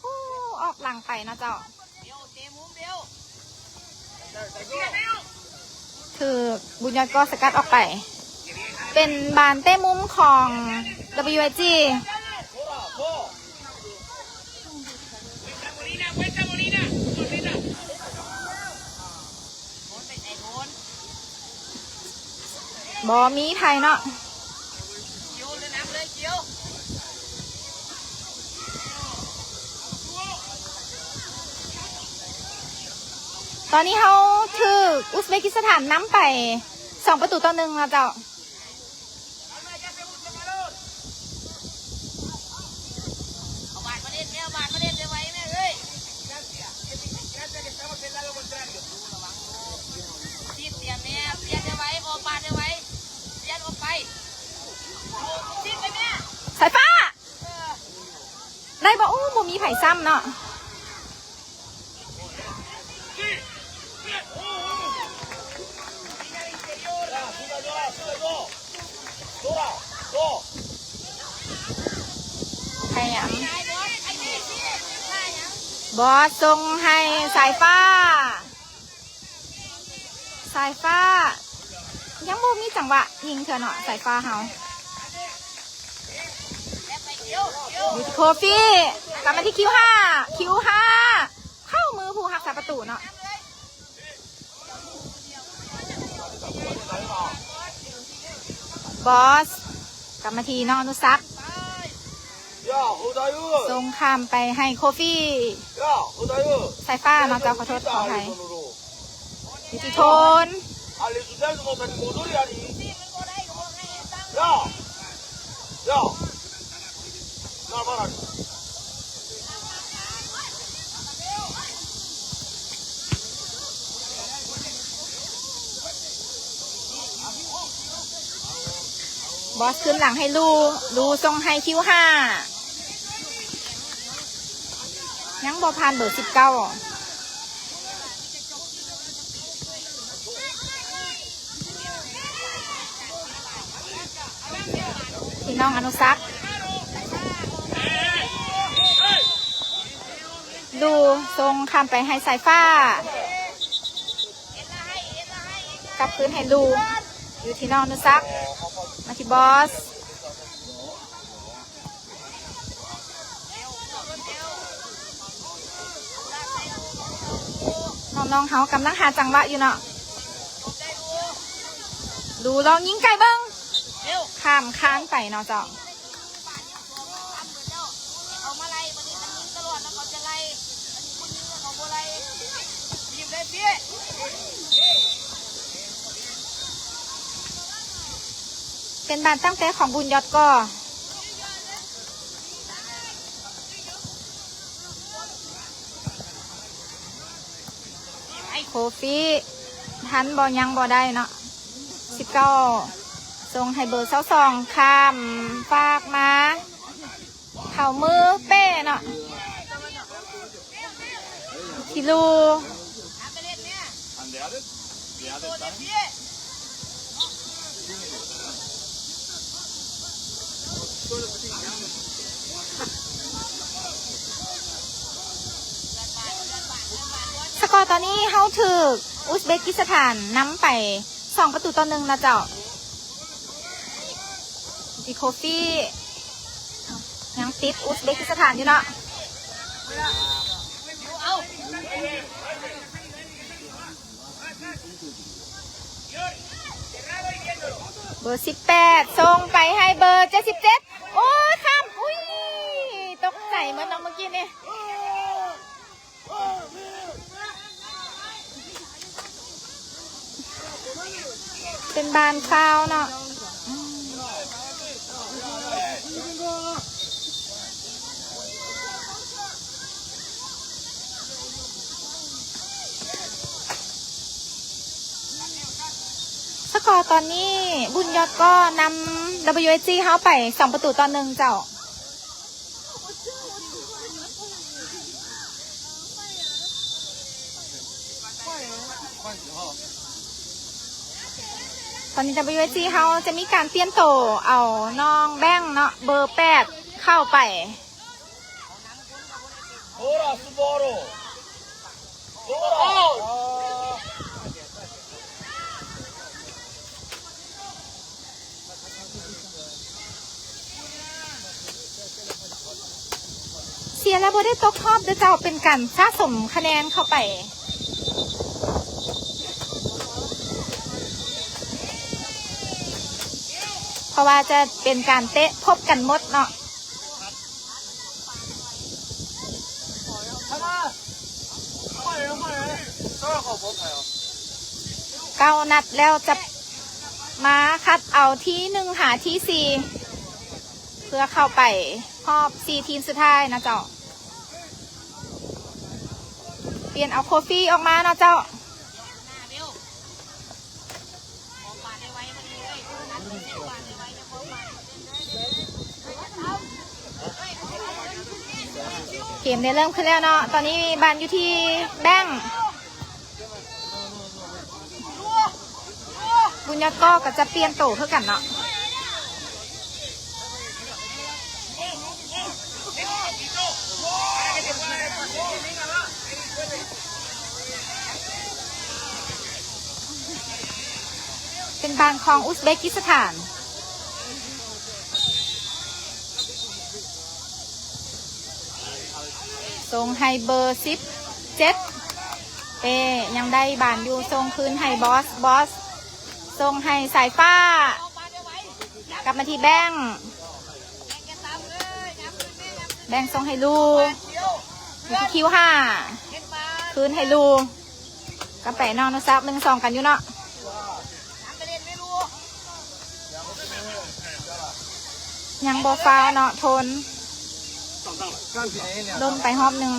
ໂອ້ ອອກຫຼັງໄປເນາະເຈົ້າ. ຖືກບຸນຍອດກໍສະກັດອອກໄປ. ເປັນບານເຕະມຸມຂອງ WIG. ບໍ່ມີໃຜເນາະ. ຕອນນີ້ເຮົາຖືກອຸສເບກິສຖານນຳໄປສອງປະຕູຕໍ່ໜຶ່ງແລ້ວເຈົ້າ. ເອົາບາດມາເຫຼັ້ນແມ່ ເອົາບາດມາເຫຼັ້ນໄວໆແມ່ເອີຍ. ຊິດຕຽມແມ່ ປ່ຽນໄວໆ ອອກບາດໄວໆ ປ່ຽນອອກໄປ ຊິດໄປແມ່. ສາຍຟ້າ ເອີ ໄດ້ບໍ່? ໂອ້ ບໍ່ມີໃຜຊ້ຳເນາະ. ພະຍາຍາມ ບອສສົ່ງໃຫ້ສາຍຟ້າ. ສາຍຟ້າ ຍັງບໍ່ມີຈັງຫວະຍິງເທື່ອເນາະ ສາຍຟ້າເຮົາ. ຢູ່ທີ່ໂຄຟີ ກັບມາທີ່ຄິວຫ້າ ຄິວຫ້າ ເຂົ້າມືຜູ້ຮັກສາປະຕູເນາະ. ບອສ ກັບມາທີ່ນ້ອງອະນຸສັກ ສົ່ງຂ້າມໄປໃຫ້ໂຄຟີ ສາຍຟ້າເນາະເຈົ້າ ຂໍໂທດຂໍອະໄພ. ຢູ່ທີ່ໂທນ ບອສ ຄືນຫຼັງໃຫ້ລູ ລູສົ່ງໃຫ້ຄິວຫ້າ ຍັງບໍ່ຜ່ານເບີສິບເກົ້າ. ທີ່ນ້ອງອະນຸສັກ ດູສົ່ງຂ້າມໄປໃຫ້ສາຍຟ້າ ກັບຄືນໃຫ້ລູ ຢູ່ທີ່ນ້ອງອະນຸສັກ ມາທີ່ບອສ. ນ້ອງໆເຮົາກຳລັງຫາຈັງຫວະຢູ່ເນາະ. ດູລອງຍິງໄກເບິ່ງ ຂ້າມຄານໄປເນາະເຈົ້າ. ເປັນບານຕັ້ງແຕ່ຂອງບຸນຍອດກໍ. ໂຄຟີ ທັນບໍ່? ຍັງບໍ່ໄດ້ເນາະ. ສິບເກົ້າ ສົ່ງໃຫ້ເບີຊາວສອງ ຂ້າມຟາກມາ ເຂົ້າມືເປ້ເນາະ ທີ່ລູ. ສະກໍຕອນນີ້ເຮົາຖືກອຸສເບກິສຖານນຳໄປສອງປະຕູຕໍ່ໜຶ່ງນະເຈົ້າ. ທີ່ໂຄຟີ ຍັງຕິດອຸສເບກິສຖານຢູ່ເນາະ. ເບີສິບແປດ ສົ່ງໄປໃຫ້ເບີເຈັດສິບເຈັດ. ໂອ້ຍ ຂ້າມ ອຸ້ຍ ຕົກໃຈໝົດເນາະເມື່ອກີ້ນີ້. ເປັນບານຟາວເນາະ. ສະກໍຕອນນີ້ບຸນຍອດກໍນຳ WIG ເຮົາໄປສອງປະຕູຕໍ່ໜຶ່ງເຈົ້າ. ຕອນນີ້ WIG ເຮົາຈະມີການປ່ຽນໂຕເອົານ້ອງແບງເນາະ. ເບີແປດເຂົ້າໄປ. ເສຍແລ້ວບໍ່ໄດ້ຕົກຮອບເດີເຈົ້າ, ເປັນການສະສົມຄະແນນເຂົ້າໄປ ເພາະວ່າຈະເປັນການເຕະພົບກັນໝົດເນາະ. ເກົ້ານັດແລ້ວ ຈະມາຄັດເອົາທີໜຶ່ງຫາທີສີ່ ເພື່ອເຂົ້າໄປຮອບສີ່ທີມສຸດທ້າຍນະເຈົ້າ. ປ່ຽນເອົາໂຄຟີອອກມາເນາະເຈົ້າ. ເກມໄດ້ເລີ່ມຂຶ້ນແລ້ວເນາະ, ຕອນນີ້ບານຢູ່ທີ່ແບັງ ບຸນຍອດກໍ ກໍຈະປ່ຽນໂຕຄືກັນເນາະ. ເປັນບານຂອງອຸສເບກິສຖານ ສົ່ງໃຫ້ເບີສິບເຈັດ ເປ້ຍັງໄດ້ບານຢູ່, ສົ່ງຄືນໃຫ້ບອສ, ບອສສົ່ງໃຫ້ສາຍຟ້າ ກັບມາທີ່ແບັງ, ແບັງສົ່ງໃຫ້ລູ, ຢູ່ທີ່ຄິວຫ້າ ຄືນໃຫ້ລູ, ກັບໄປເນາະ ອະນຸສັກ ໜຶ່ງສອງກັນຢູ່ເນາະ. ຍັງບໍ່ຟາວເນາະ ໂທນ ລົມໄປຮອບໜຶ່ງ.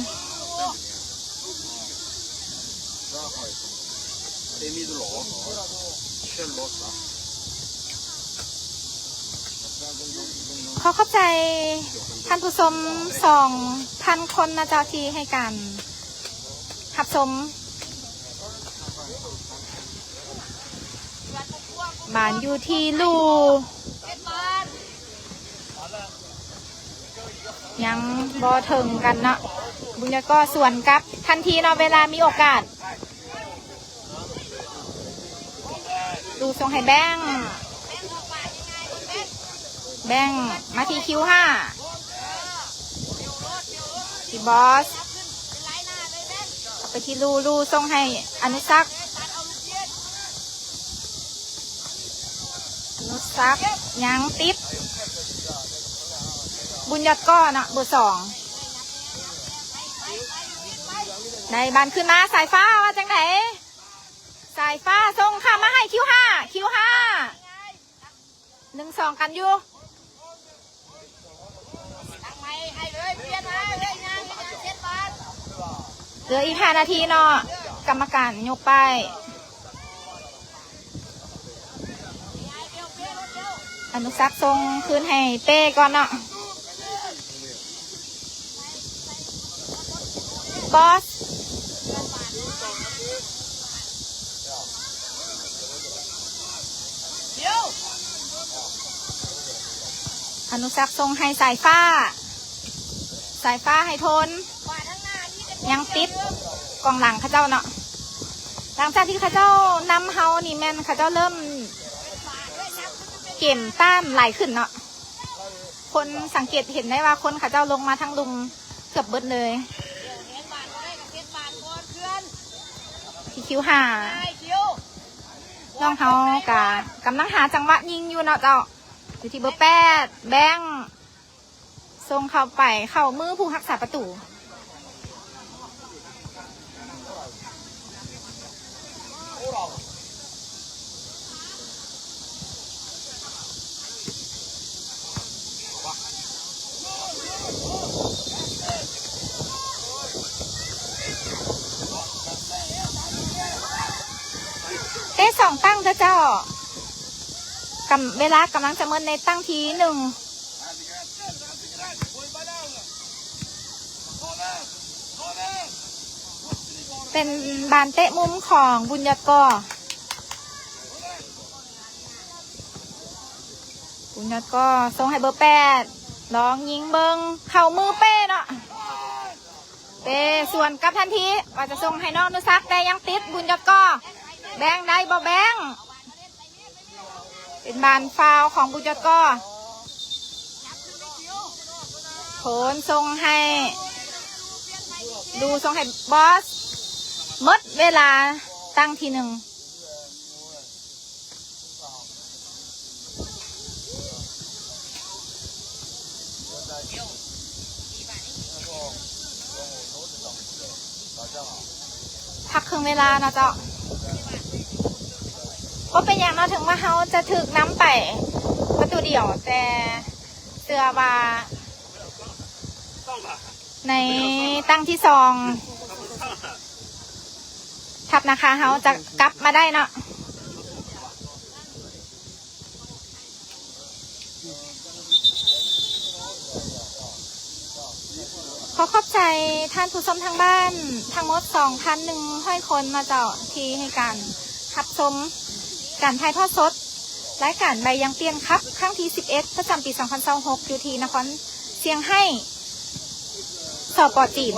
ຂໍຂອບໃຈທ່ານຜູ້ຊົມສອງພັນຄົນນະເຈົ້າ ທີ່ໃຫ້ການຮັບຊົມ. ບານຢູ່ທີ່ລູ ຍັງບໍ່ເຖິງກັນເນາະ, ບຸນຍອດກໍສວນກັບທັນທີເນາະ ເວລາມີໂອກາດ. ລູສົ່ງໃຫ້ແບັງ, ແບັງມາທີ່ຄິວຫ້າ ທີ່ບອສ, ໄປທີ່ລູ, ລູສົ່ງໃຫ້ອະນຸສັກ, ອະນຸສັກຍັງຕິດບຸນຍອດກໍເນາະ ເບີສອງ. ໄດ້ບານຄືນມາ, ສາຍຟ້າວ່າຈັ່ງໃດ? ສາຍຟ້າສົ່ງຂ້າມມາໃຫ້ຄິວຫ້າ, ຄິວຫ້າ ໜຶ່ງສອງກັນຢູ່. ເຫຼືອອີກຫ້ານາທີເນາະ, ກຳມະການຍົກປ້າຍ. ອະນຸສັກສົ່ງຄືນໃຫ້ເປ້ກ່ອນເນາະ. ບອສ, ອະນຸສັກສົ່ງໃຫ້ສາຍຟ້າ, ສາຍຟ້າໃຫ້ໂທນ, ຍັງຕິດກອງຫຼັງເຂົາເຈົ້າເນາະ. ຫຼັງຈາກທີ່ເຂົາເຈົ້ານຳເຮົານີ້ ແມ່ນເຂົາເຈົ້າເລີ່ມເກມຕ້ານຫຼາຍຂຶ້ນເນາະ. ຄົນສັງເກດເຫັນໄດ້ວ່າຄົນເຂົາເຈົ້າລົງມາທັງລຸ່ມເກືອບເບິດເລີຍ. ທີ່ຄິວຫ້າ ນ້ອງເຮົາກະກຳລັງຫາຈັງຫວະຍິງຢູ່ເນາະເຈົ້າ. ຢູ່ທີ່ເບີແປດ ແບັງ ສົ່ງເຂົ້າໄປ ເຂົ້າມືຜູ້ຮັກສາປະຕູ. ເຕະສອງຕັ້ງເດີເຈົ້າ. ກຳ ເວລາກຳລັງຈະໝົດໃນຕັ້ງທີໜຶ່ງ. ເປັນບານເຕະມຸມຂອງບຸນຍອດກໍ. ບຸນຍອດກໍສົ່ງໃຫ້ເບີແປດ ລອງຍິງເບິ່ງ ເຂົ້າມືເປ້ເນາະ ເປ້ສວນກັບທັນທີ ວ່າຈະສົ່ງໃຫ້ນ້ອງອະນຸສັກ ແຕ່ຍັງຕິດ ບຸນຍອດກໍແບງໄດ້ບໍ່ແບງ ເປັນບານຟາວຂອງບຸນຍອດກໍ ໂພນສົ່ງໃຫ້ ດູສົ່ງໃຫ້ບອສ ໝົດເວລາຕັ້ງທີໜຶ່ງ. ພັກເຄິ່ງເວລາເນາະເຈົ້າ ບໍ່ເປັນຫຍັງເນາະ ເຖິງວ່າເຮົາຈະຖືກນຳໄປປະຕູດຽວ ແຕ່ເຊື່ອວ່າ ໃນຕັ້ງທີສອງ ທັບນາຄາເຮົາຈະກັບມາໄດ້ເນາະ. ຂໍຂອບໃຈທ່ານຜູ້ຊົມທາງບ້ານທັງໝົດ ສອງພັນໜຶ່ງຮ້ອຍຄົນເນາະເຈົ້າ ທີ່ໃຫ້ການຮັບຊົມການຖ່າຍທອດສົດ ລາຍການໃບຢາງປ່ຽນຄັບ ຄັ້ງທີສິບເອັດ ປະຈຳປີສອງພັນຊາວຫົກ ຢູ່ທີ່ນະຄອນຊຽງໄຮ້ ສປ ຈີນ.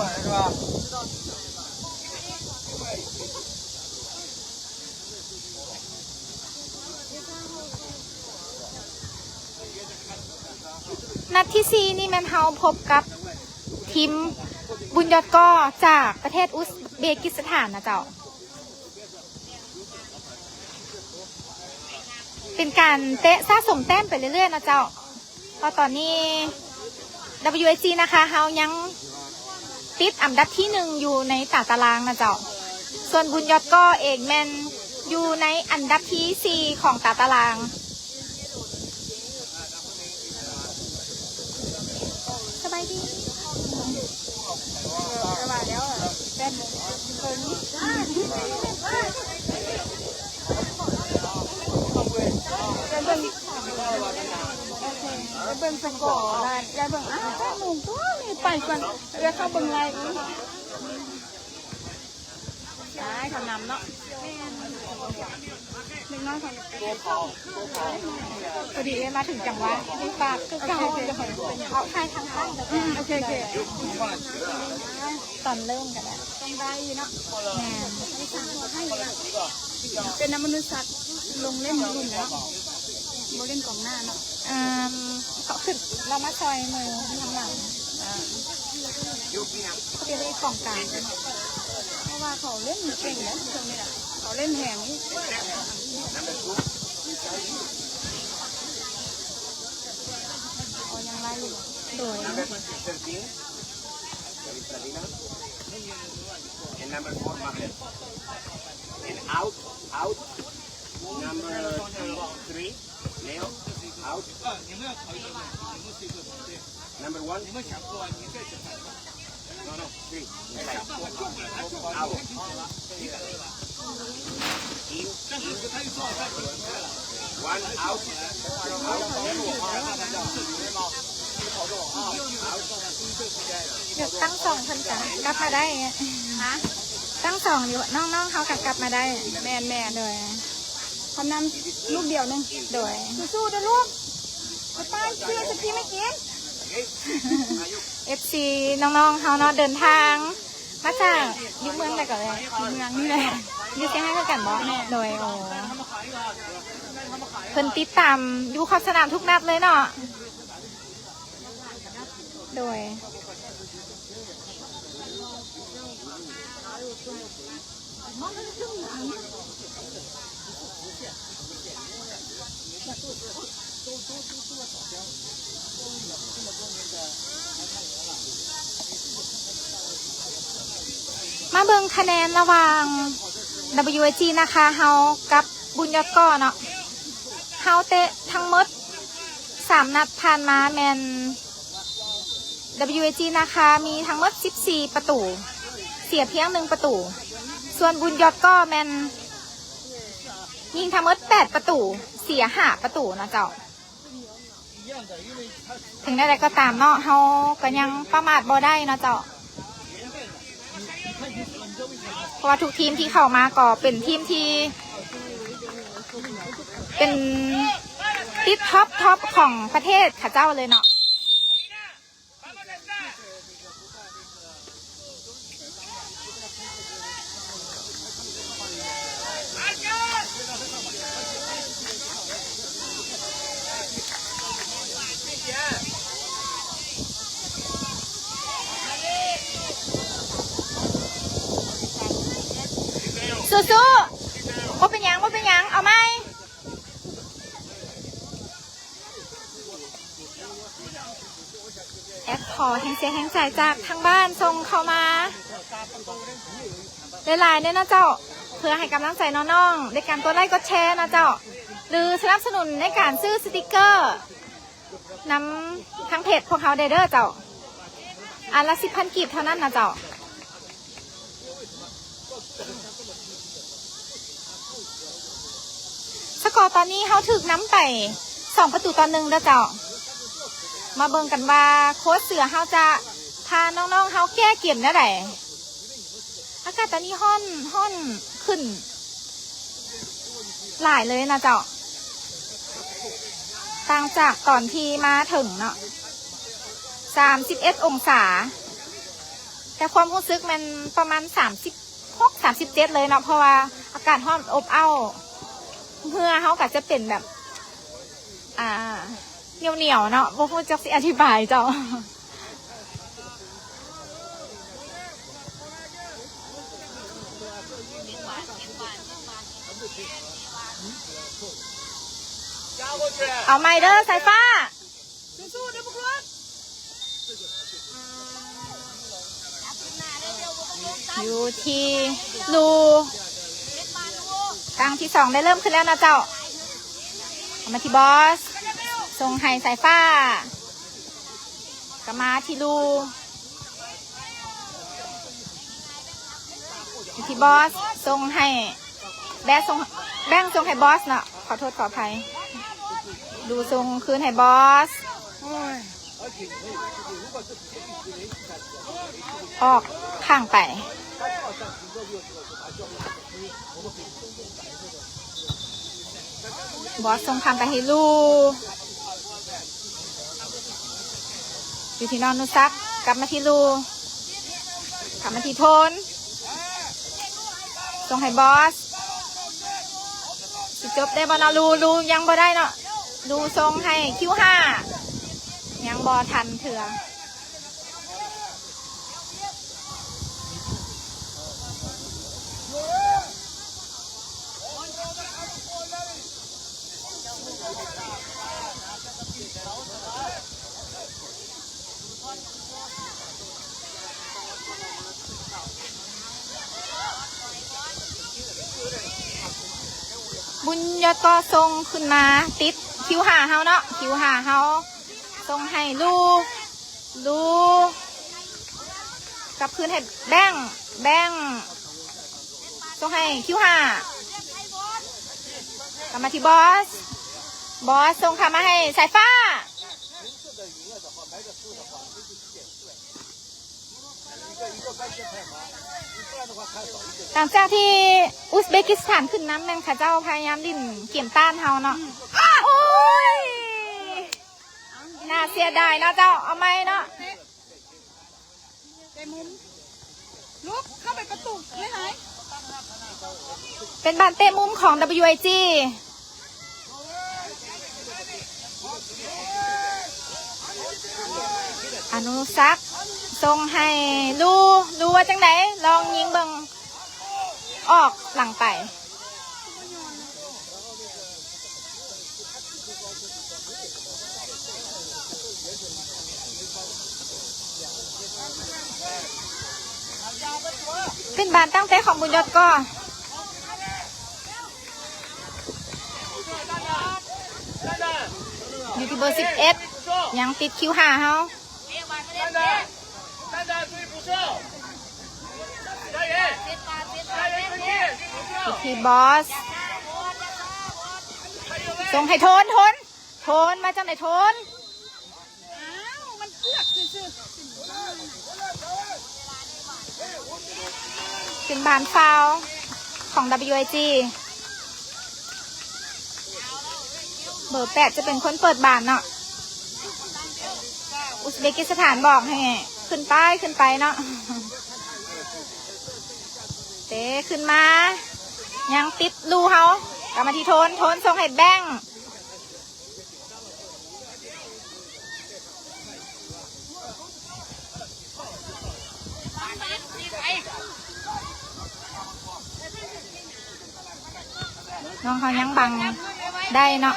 ນັດທີສີ່ນີ້ແມ່ນເຮົາພົບກັບທີມບຸນຍອດກໍຈາກປະເທດອຸສເບກິສຖານນະເຈົ້າ. ເປັນການເຕະສະສົມແຕ້ມໄປເລື້ອຍໆເນາະເຈົ້າ ເພາະຕອນນີ້ WAG ນາຄາເຮົາຍັງຕິດອັນດັບທີໜຶ່ງຢູ່ໃນຕາຕະລາງນະເຈົ້າ ສ່ວນບຸນຍອດກໍເອງແມ່ນຢູ່ໃນອັນດັບທີສີ່ຂອງຕາຕະລາງ. ສະບາຍດີ ເອີ ວ່າແລ້ວແປດໂມງເຄິ່ງ ໄປເບິ່ງ ໄປເບິ່ງສະກໍ ໄດ້ເບິ່ງ ອ້າວ ແປດໂມງຕົວະ ນີ້ໄປກ່ອນ ແລ້ວເຂົ້າເບິ່ງໄລອີກ. ໄດ້ ເຂົານຳເນາະ ເດັກນ້ອຍເຂົາ ພໍດີມາເຖິງຈັງຫວະ ໄດ້ຝາກຄືເກົ່າ ເອົາຖ່າຍທາງໃຕ້ ອືມ ໂອເຄ ໂອເຄ ຕອນເລີ່ມກໍໄດ້ ຕ້ອງໄດ້ເນາະ ແມ່ນ ເປັນນຳມະນຸດສັກ ລົງເລ່ນຢູ່ລຸ່ມເນາະ ບໍ່ເລ່ນກອງໜ້າເນາະ ອືມ ເຂົາຂຶ້ນ ລາວມາຊ່ອຍໝູ່ທາງຫຼັງ ອ່າ ເຂົາເປັນເອກກອງກາງ ເພາະວ່າເຂົາເລ່ນເກັ່ງເດ້ ຊ່ວງນີ້ນະ ເຂົາເລ່ນແຮງນີ້ ເຂົາຍັງໄລ່ຢູ່ ໂດຍ And number four, Maher. And out, out. Number three, Leo, out. Number one. No, no, three. Inside. Out. In, in. One out. Out. ດຽວຕັ້ງສອງເພິ່ນກະກັບມາໄດ້ ຮະ ຕັ້ງສອງຢູ່ ນ້ອງໆເຮົາກະກັບມາໄດ້ ແມ່ນໆ ໂດຍ ຄຳນຳລູກດຽວໜຶ່ງ ໂດຍ ສູ້ໆເດີລູກ ປ້າຊື້ໄອສະຄຣີມໃຫ້ກິນ ເອັຟຊີ ນ້ອງໆເຮົາເນາະ ເດີນທາງມາຈາກ ຢູ່ເມືອງໃດກໍແລ້ວ ຢູ່ເມືອງນີ້ແຫຼະ ຢູ່ຊຽງໄຮ້ຄືກັນບໍ່ ໂດຍ ໂອ້ ເພິ່ນຕິດຕາມຢູ່ຂອບສະໜາມທຸກນັດເລີຍເນາະ ໂດຍ ມາເບິ່ງຄະແນນລະຫວ່າງ WAG ນາຄາເຮົາກັບ ບຸນຍອດກໍເນາະ ເຮົາເຕະທັງໝົດສາມນັດຜ່ານມາແມ່ນ WAG ນາຄາມີທັງໝົດສິບສີ່ປະຕູ ເສຍພຽງໜຶ່ງປະຕູ ສ່ວນບຸນຍອດກໍແມ່ນຍິງທັງໝົດແປດປະຕູ ເສຍຫ້າປະຕູເນາະເຈົ້າ. ເຖິງແນວໃດກໍຕາມເນາະ ເຮົາກໍຍັງປະໝາດບໍ່ໄດ້ເນາະເຈົ້າ ເພາະວ່າທຸກທີມທີ່ເຂົ້າມາກໍເປັນທີມທີ່ເປັນ ຕິດທັອບທັອບຂອງປະເທດເຂົາເຈົ້າເລີຍເນາະ. ສູ້ໆ ບໍ່ເປັນຫຍັງ ບໍ່ເປັນຫຍັງ ເອົາໃໝ່. ແອັດຂໍແຮງເຊຍແຮງໃຈຈາກທາງບ້ານສົ່ງເຂົ້າມາຫຼາຍໆເດີເນາະເຈົ້າ ເພື່ອໃຫ້ກຳລັງໃຈນ້ອງໆ ດ້ວຍການກົດໄລ້ກົດແຊເນາະເຈົ້າ ຫຼືສະໜັບສະໜູນໃນການຊື້ສະຕິກເກີນຳທາງເພຈພວກເຮົາໄດ້ເດີເຈົ້າ ອັນລະສິບພັນກີບເທົ່ານັ້ນນະເຈົ້າ. ສະກໍຕອນນີ້ເຮົາຖືກນຳໄປສອງປະຕູຕໍ່ໜຶ່ງເດີເຈົ້າ. ມາເບິ່ງກັນວ່າໂຄດເສືອເຮົາຈະພານ້ອງໆເຮົາແກ້ເກມແນວໃດ. ອາກາດຕອນນີ້ຮ້ອນ ຮ້ອນຂຶ້ນຫຼາຍເລີຍນະເຈົ້າ ຕ່າງຈາກຕອນທີ່ມາເຖິງເນາະ ສາມສິບເອັດອົງສາ ແຕ່ຄວາມຮູ້ສຶກແມ່ນປະມານສາມສິບຫົກ ສາມສິບເຈັດເລີຍເນາະ ເພາະວ່າອາກາດຮ້ອນອົບເອົ້າ ເຫື່ອເຮົາກໍຈະເປັນແບບ ອ່າ ໜຽວໆເນາະ ບໍ່ຮູ້ຈັກຊິອະທິບາຍເຈົ້າ. ເອົາໃໝ່ເດີສາຍຟ້າ. ຢູ່ທີ່ລູ ຄັ້ງທີສອງໄດ້ເລີ່ມຂຶ້ນແລ້ວນະເຈົ້າ. ເອົາມາທີ່ບອສ ສົ່ງໃຫ້ສາຍຟ້າ ກະມາທີ່ລູ ທີ່ບອສ ສົ່ງໃຫ້ ແບງ ສົ່ງ ແບງສົ່ງໃຫ້ບອສເນາະ ຂໍໂທດຂໍອະໄພ ດູສົ່ງຄືນໃຫ້ບອສ ໂອ້ຍ ອອກຂ້າງໄປ. ບອສສົ່ງຂ້າມໄປໃຫ້ລູ ຢູ່ທີ່ນ້ອງນຸສັກ ກັບມາທີ່ລູ ກັບມາທີ່ໂທນ ສົ່ງໃຫ້ບອສ ຊິຈົບໄດ້ບໍ່ເນາະ ລູ ລູຍັງບໍ່ໄດ້ເນາະ ລູສົ່ງໃຫ້ຄິວຫ້າ ຍັງບໍ່ທັນເທື່ອ. ບຸນຍອດກໍສົ່ງຂຶ້ນມາຕິດຄິວຫ້າເຮົາເນາະ ຄິວຫ້າເຮົາ ສົ່ງໃຫ້ລູ ລູ ກັບຄືນໃຫ້ແບງ ແບງ ສົ່ງໃຫ້ຄິວຫ້າ ກັບມາທີ່ບອສ ບອສສົ່ງຂ້າມມາໃຫ້ສາຍຟ້າ. ຫຼັງຈາກທີ່ອຸສເບກິສຖານຂຶ້ນນຳ ແມ່ນເຂົາເຈົ້າພະຍາຍາມຫຼິ້ນເກມຕ້ານເຮົາເນາະ ໂອ້ຍ ໜ້າເສຍດາຍເນາະເຈົ້າ ເອົາໃໝ່ເນາະ ເຕະມຸມ ລຸກ ເຂົ້າໄປປະຕູ ເລີຍຫາຍ ເປັນບານເຕະມຸມຂອງ WIG ອະນຸສັກ ສົ່ງໃຫ້ລູ ລູວ່າຈັ່ງໃດ ລອງຍິງເບິ່ງ ອອກຫຼັງໄປ. ເປັນບານຕັ້ງເຕະຂອງບຸນຍອດກໍ ຢູ່ທີ່ເບີສິບເອັດ ຍັງຕິດຄິວຫ້າເຮົາ. ທີ່ບອສ ສົ່ງໃຫ້ໂທນ ໂທນ ໂທນ ມາຈັ່ງໃດໂທນ ອ້າວ ມັນເກືອກຊື່ໆ ເປັນບານຟາວຂອງ WIG. ເບີແປດຈະເປັນຄົນເປີດບານເນາະ. ອຸສເບກິສຖານບອກໃຫ້ຂຶ້ນໄປ ຂຶ້ນໄປເນາະ. ເຕະຂຶ້ນມາ ຍັງຕິດລູເຮົາ ກັບມາທີ່ໂທນ ໂທນສົ່ງໃຫ້ແບງ. ນ້ອງເຮົາຍັງບັງໄດ້ເນາະ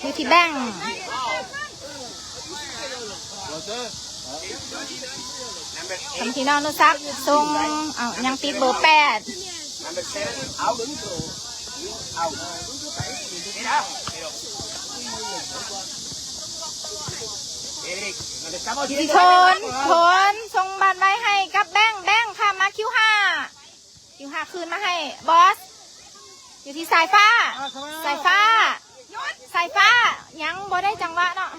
ຢູ່ທີ່ແບງ. ທຳທີ່ນ້ອງອະນຸສັກສົ່ງ ເອົ້າ ຍັງຕິດເບີແປດ ທີ່ໂທນ ໂທນສົ່ງບານໄວ້ໃຫ້ກັບແບງ ແບງຂ້າມມາຄິວຫ້າ ຄິວຫ້າຄືນມາໃຫ້ບອສ ຢູ່ທີ່ສາຍຟ້າ ສາຍຟ້າ ສາຍຟ້າ ຍັງບໍ່ໄດ້ຈັງຫວະເນາະ.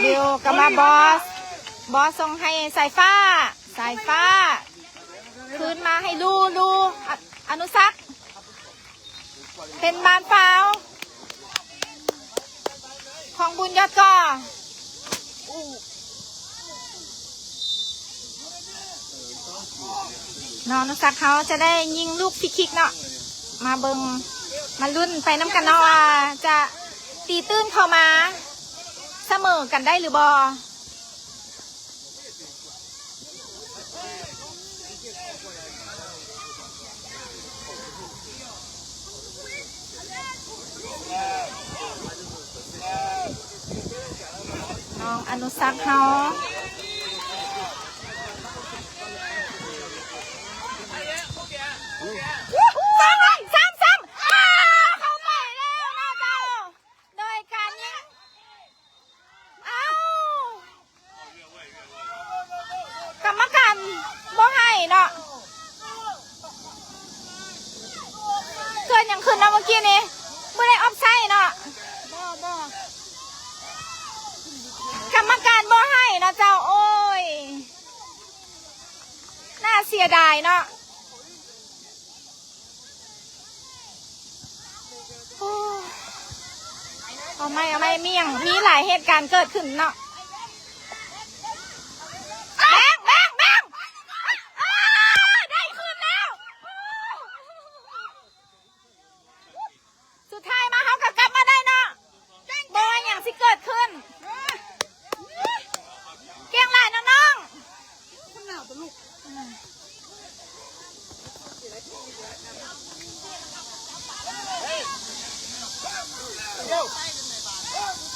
ເດວກັບມາບອສ ບອສສົ່ງໃຫ້ສາຍຟ້າ ສາຍຟ້າ ຄືນມາໃຫ້ລູ ລູ ອະ ອະນຸສັກ ເປັນບານຟາວຂອງບຸນຍອດກໍ. ນ້ອງອະນຸສັກເຮົາຈະໄດ້ຍິງລູກຟຣີຄິກເນາະ ມາເບິ່ງ ມາລຸ້ນໄປນຳກັນເນາະວ່າຈະຕີຕື້ນເຂົ້າມາສະເໝີກັນໄດ້ຫຼືບໍ່. ນ້ອງອະນຸສັກເຮົາ ຊ້ຳ ຊ້ຳ ຊ້ຳ ອ້າ ເຂົ້າໄປແລ້ວເນາະເຈົ້າ ໂດຍການຍິງ ອ້າວ ກຳມະການບໍ່ໃຫ້ເນາະ ເກີດຫຍັງຂຶ້ນເນາະເມື່ອກີ້ນີ້ ບໍ່ໄດ້ອອບໄຊເນາະ ບໍ່ ບໍ່ ກຳມະການບໍ່ໃຫ້ເນາະເຈົ້າ ໂອ້ຍ ໜ້າເສຍດາຍເນາະ. ໂອ້ ເອົາໃໝ່ ເອົາໃໝ່ ມີຫຍັງ ມີຫຼາຍເຫດການເກີດຂຶ້ນເນາະ ແບງ ແບງ ແບງ ອ້າ ໄດ້ຄືນແລ້ວ ສຸດທ້າຍມາເຮົາກໍກັບມາໄດ້ເນາະ ບໍ່ວ່າຫຍັງຊິເກີດຂຶ້ນ ເກັ່ງຫຼາຍນ້ອງ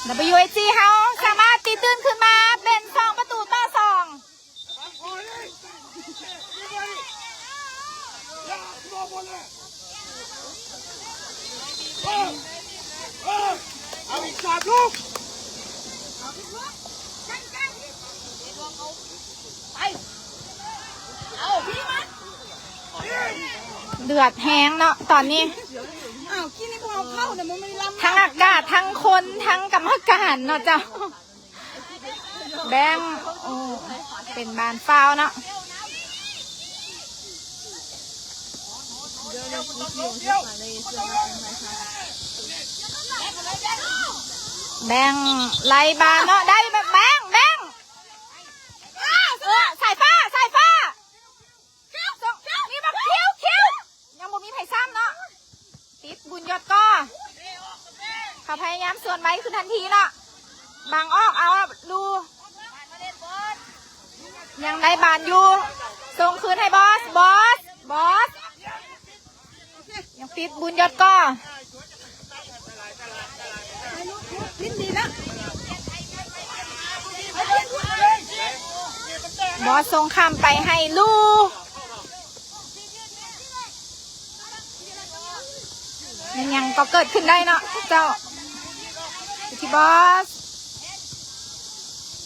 ໆ WAG ເຮົາສາມາດຕີຕື້ນຂຶ້ນມາເປັນສອງປະຕູຕໍ່ສອງ. ເດືອດແຮງເນາະຕອນນີ້ ອ້າວ ກິນໃຫ້ພວກເຮົາເຂົ້ານະ ມັນບໍ່ໄດ້ລຳ ທັງອາກາດ ທັງຄົນ ທັງກຳມະການເນາະເຈົ້າ. ແບງ ໂອ້ ເປັນບານຟາວເນາະ ແບງໄລ່ບານເນາະ ໄດ້ແບງ ແບງ ເອື້ອ ສາຍຟ້າ ສາຍຟ້າ. ມີບັກຄິວ ຄິວ ຍັງບໍ່ມີໃຜຊ້ຳເນາະ ຕິດບຸນຍອດກໍ ເຂົາພະຍາຍາມສວນໄວຂຶ້ນທັນທີເນາະ ບັງອອກເອົາ ລູ ຍັງໄດ້ບານຢູ່ ສົ່ງຄືນໃຫ້ບອສ ບອສ ບອສ ຍັງຕິດບຸນຍອດກໍ ບອສສົ່ງຂ້າມໄປໃຫ້ລູ ແມ່ນຫຍັງກໍເກີດຂຶ້ນໄດ້ເນາະເຈົ້າ ທີ່ບອສ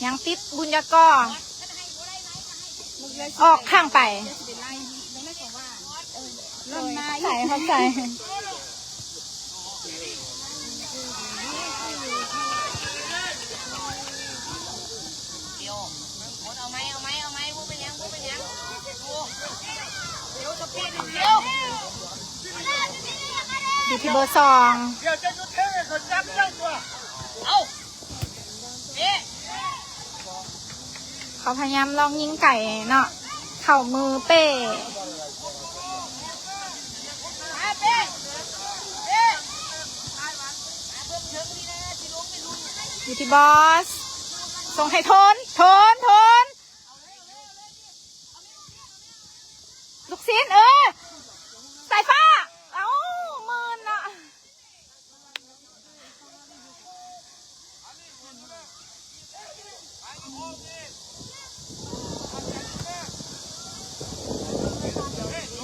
ຍັງຕິດບຸນຍອດກໍ ອອກຂ້າງໄປ ເຂົ້າໃຈ ເຂົ້າໃຈ. ຢູ່ທີ່ເບີສອງ ເຂົາພະຍາຍາມລອງຍິງໄກເນາະ ເຂົ້າມືເປ້ ຢູ່ທີ່ບອສ ສົ່ງໃຫ້ໂທນ ໂທນ ໂທນ ລູກຊິນ ເອີ ສາຍຟ້າ ເອົ້າ ໝື່ນເນາະ.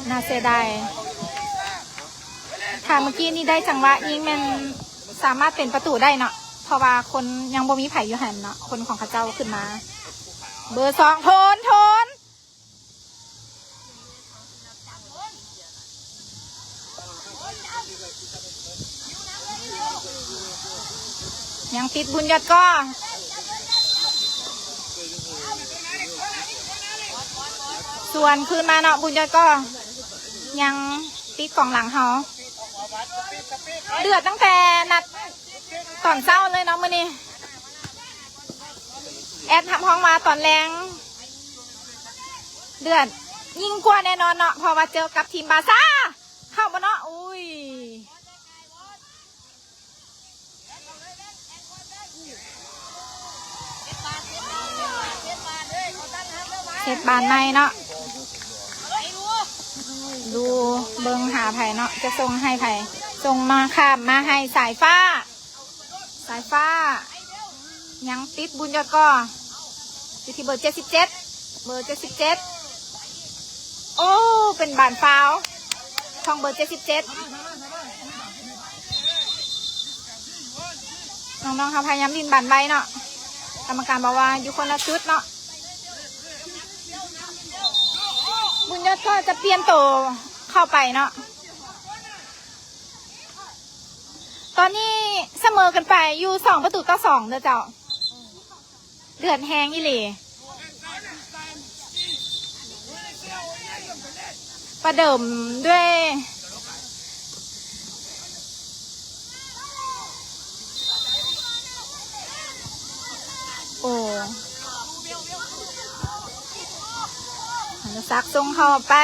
ໜ້າເສຍດາຍ ຖ້າເມື່ອກີ້ນີ້ໄດ້ຈັງຫວະຍິງແມ່ນສາມາດເປັນປະຕູໄດ້ເນາະ ເພາະວ່າຄົນຍັງບໍ່ມີໃຜຢູ່ຫັ້ນເນາະ ຄົນຂອງເຂົາເຈົ້າຂຶ້ນມາ ເບີສອງ ໂທນ ໂທນ. ຍັງຕິດບຸນຍອດກໍ ສວນຄືນມາເນາະ ບຸນຍອດກໍ ຍັງຕິດກອງຫຼັງເຮົາ ເດືອດຕັ້ງແຕ່ນັດຕອນເຊົ້າເລີຍເນາະ ມື້ນີ້ ແອດຮັບຮອງວ່າຕອນແລງ ເດືອດຍິ່ງກວ່າແນ່ນອນເນາະ ເພາະວ່າເຈີກັບທີມບາຊາ ເຂົ້າບໍ່ເນາະ ອຸ້ຍ ເຊັດບານໃໝ່ເນາະ ດູເບິ່ງຫາໃຜເນາະ ຈະສົ່ງໃຫ້ໃຜ ສົ່ງມາ ຂ້າມມາໃຫ້ສາຍຟ້າ. ສາຍຟ້າ ຍັງຕິດບຸນຍອດກໍ ຢູ່ທີ່ເບີເຈັດສິບເຈັດ ເບີເຈັດສິບເຈັດ ໂອ້ ເປັນບານຟາວຂອງເບີເຈັດສິບເຈັດ ນ້ອງໆເຮົາພະຍາຍາມຫຼິ້ນບານໄວເນາະ ກຳມະການບອກວ່າຢູ່ຄົນລະຈຸດເນາະ ບຸນຍອດກໍຈະປ່ຽນໂຕເຂົ້າໄປເນາະ. ຕອນນີ້ສະເໝີກັນໄປຢູ່ສອງປະຕູຕໍ່ສອງເດີເຈົ້າ ເດືອດແຮງອີ່ຫຼີ ປະເດີມດ້ວຍ ໂອ້ ອະນຸສັກສົ່ງເຂົ້າໄປ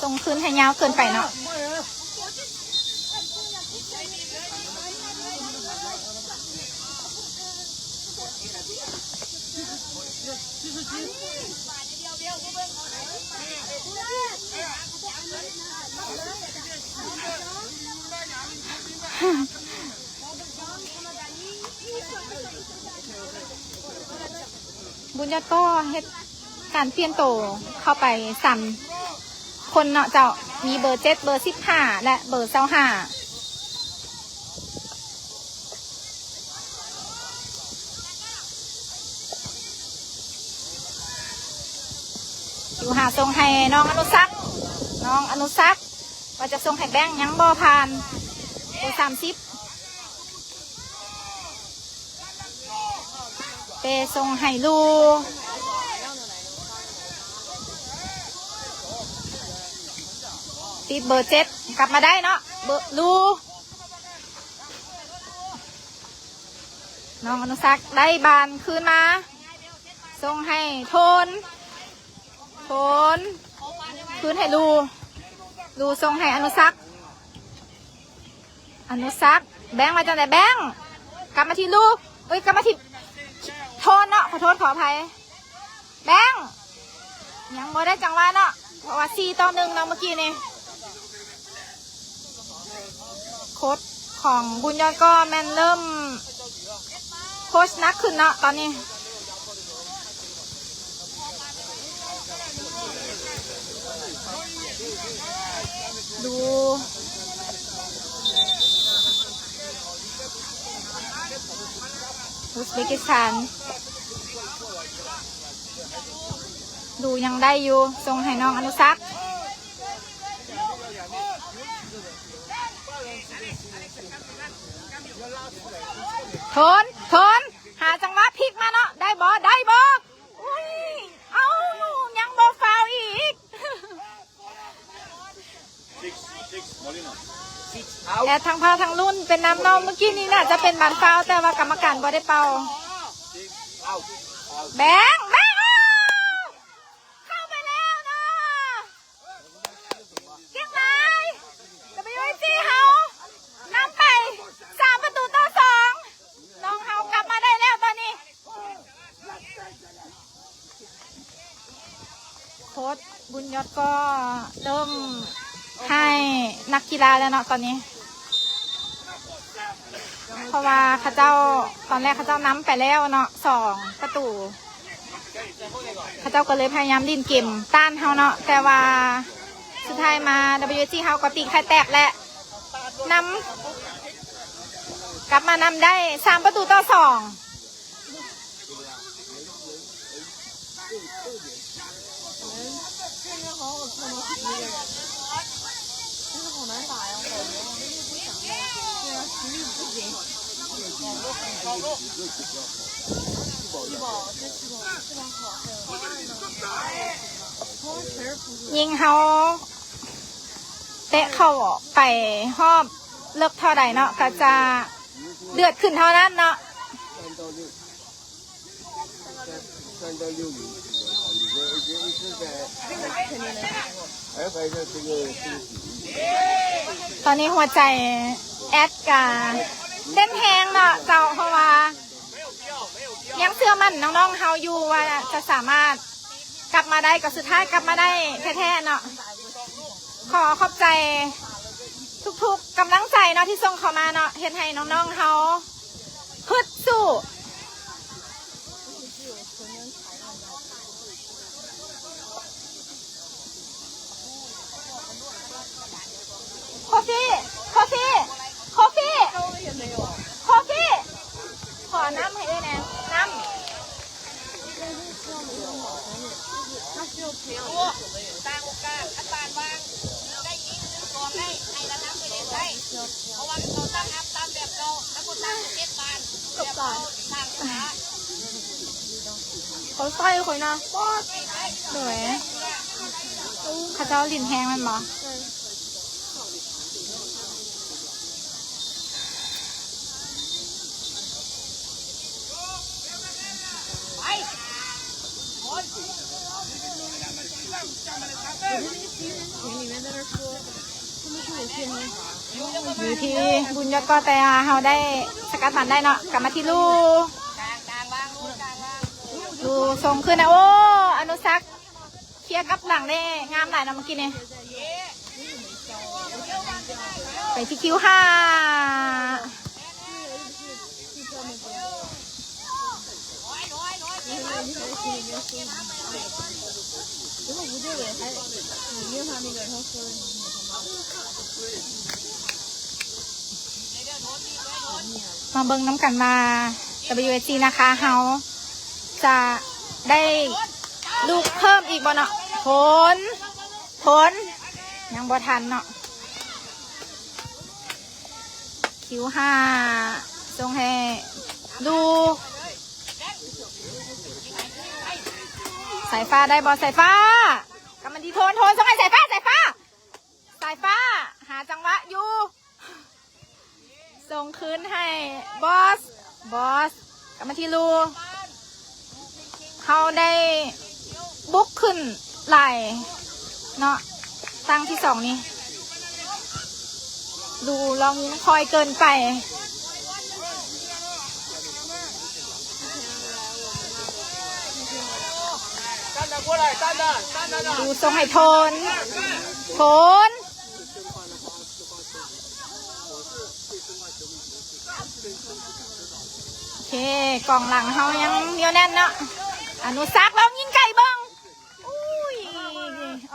ສົ່ງຄືນໃຫ້ຍາວເກີນໄປເນາະ ບຸນຍອດກໍເຮັດການປ່ຽນໂຕເຂົ້າໄປສາມຄົນເນາະເຈົ້າ ມີເບີເຈັດ ເບີສິບຫ້າ ແລະ ເບີຊາວຫ້າ. ຢູ່ຫາສົ່ງໃຫ້ນ້ອງອະນຸສັກ ນ້ອງອະນຸສັກ ວ່າຈະສົ່ງໃຫ້ແບງ ຍັງບໍ່ຜ່ານ ເບີສາມສິບ ເປສົ່ງໃຫ້ລູ ຕິດເບີເຈັດ ກັບມາໄດ້ເນາະ ເບີ ລູ ນ້ອງອະນຸສັກໄດ້ບານຄືນມາ ສົ່ງໃຫ້ໂທນ ໂທນ ຄືນໃຫ້ລູ ລູສົ່ງໃຫ້ອະນຸສັກ ອະນຸສັກ ແບງວ່າຈັ່ງໃດ ແບງ ກັບມາທີ່ລູ ເອີຍ ກັບມາທີ່ໂທນເນາະ ຂໍໂທດ ຂໍອະໄພ ແບງ ຍັງບໍ່ໄດ້ຈັງຫວະເນາະ ເພາະວ່າສີ່ຕໍ່ໜຶ່ງເນາະ ເມື່ອກີ້ນີ້ ໂຄດຂອງບຸນຍອດກໍແມ່ນເລີ່ມໂຄດໜັກຂຶ້ນເນາະຕອນນີ້ ດູ ອຸສເບກິສຖານ ດູຍັງໄດ້ຢູ່ ສົ່ງໃຫ້ນ້ອງອະນຸສັກ ໂທນ ໂທນ ຫາຈັງຫວະພິກມາເນາະ ໄດ້ບໍ່ ໄດ້ບໍ່ ອຸ້ຍ ເອົ້າ ແອດທັງພາທັງລຸ້ນເປັນນຳເນາະ. ເມື່ອກີ້ນີ້ໜ້າຈະເປັນບານຟາວ ແຕ່ວ່າກຳມະການບໍ່ໄດ້ເປົ່າ. ແບງ ແບງ ເຂົ້າໄປແລ້ວເນາະ. ເກັ່ງຫຼາຍ WIC ເຮົານຳໄປສາມປະຕູຕໍ່ສອງ. ນ້ອງເຮົາກັບມາໄດ້ແລ້ວຕອນນີ້. ໂຄດບຸນຍອດກໍເລີ່ມໃຫ້ນັກກິລາແລ້ວເນາະຕອນນີ້ ເພາະວ່າເຂົາເຈົ້າ ຕອນແລກເຂົາເຈົ້ານຳໄປແລ້ວເນາະ ສອງປະຕູ. ເຂົາເຈົ້າກໍເລີຍພະຍາຍາມຫຼິ້ນເກມຕ້ານເຮົາເນາະ ແຕ່ວ່າສຸດທ້າຍມາ WIC ເຮົາກໍຕີໄຂ່ແຕກ ແລະ ນຳ ກັບມານຳໄດ້ສາມປະຕູຕໍ່ສອງ. ຍິ່ງເຮົາເຕະເຂົ້າໄປຮອບເລິກເທົ່າໃດເນາະ ກໍຈະເດືອດຂຶ້ນເທົ່ານັ້ນເນາະ. ຕອນນີ້ຫົວໃຈແອດກະເຕັ້ນແຮງເນາະເຈົ້າ ເພາະວ່າຍັງເຊື່ອໝັ້ນນ້ອງໆເຮົາຢູ່ວ່າຈະສາມາດກັບມາໄດ້ ກໍສຸດທ້າຍກັບມາໄດ້ແທ້ໆເນາະ. ຂໍຂອບໃຈທຸກໆກຳລັງໃຈເນາະທີ່ສົ່ງເຂົ້າມາເນາະ ເຮັດໃຫ້ນ້ອງໆເຮົາ ຮຶດສູ້. ໂຄຟີ ໂຄຟີ ໂຄຟີ ໂຄຟີ ຂໍນ້ຳໃຫ້ເອື້ອຍແດ່ ນ້ຳ. ຕ່າງໂອກາດ ຄັນບານວ່າງ ໄດ້ຍິງ ໜຶ່ງສອງ ໄດ້ ໃຫ້ລະນຳໄປເຫຼັ້ນໄດ້ ເພາະວ່າເຂົາຕັ້ງຮັບຕາມແບບເກົ່າ ແລ້ວບໍ່ຕ່າງປະເທດບານ ແບບເກົ່າ ສ້າງສາ ເຂົາໃສ່ຂ້ອຍນະ ປອດ ໂດຍ ເຂົາເຈົ້າຫຼິ້ນແຮງແມ່ນບໍ່? ຢູ່ທີ່ບຸນຍອດກໍ ແຕ່ເຮົາໄດ້ສະກັດບານໄດ້ເນາະ ກັບມາທີ່ລູ ລູສົ່ງຄືນນະ ໂອ້ ອະນຸສັກ ເຄຍກັບຫຼັງໄດ້ງາມຫຼາຍເນາະເມື່ອກີ້ນີ້. ໄປທີ່ຄິວຫ້າ ມາເບິ່ງນຳກັນວ່າ WIC ນາຄາເຮົາຈະໄດ້ລູກເພີ່ມອີກບໍ່ເນາະ. ໂພນ ໂພນ ຍັງບໍ່ທັນເນາະ. ຄິວຫ້າ ສົ່ງໃຫ້ລູ ສາຍຟ້າໄດ້ບໍ່? ສາຍຟ້າ ກັບມາທີ່ໂທນ ໂທນ ສົ່ງໃຫ້ສາຍຟ້າ ສາຍຟ້າ ສາຍຟ້າ ຫາຈັງຫວະຢູ່ ສົ່ງຄືນໃຫ້ບອສ ບອສ ກັບມາທີ່ລູ ເຮົາໄດ້ບຸກຂຶ້ນຫຼາຍເນາະ ຕັ້ງທີສອງນີ້ ລູລອງຍິງຄອຍເກີນໄປ. ດູສົ່ງໃຫ້ໂທນ ໂທນ ໂອເຄ ກອງຫຼັງເຮົາຍັງໜຽວແໜ້ນເນາະ. ອະນຸສັກລອງຍິງໄກເບິ່ງ ອຸ້ຍ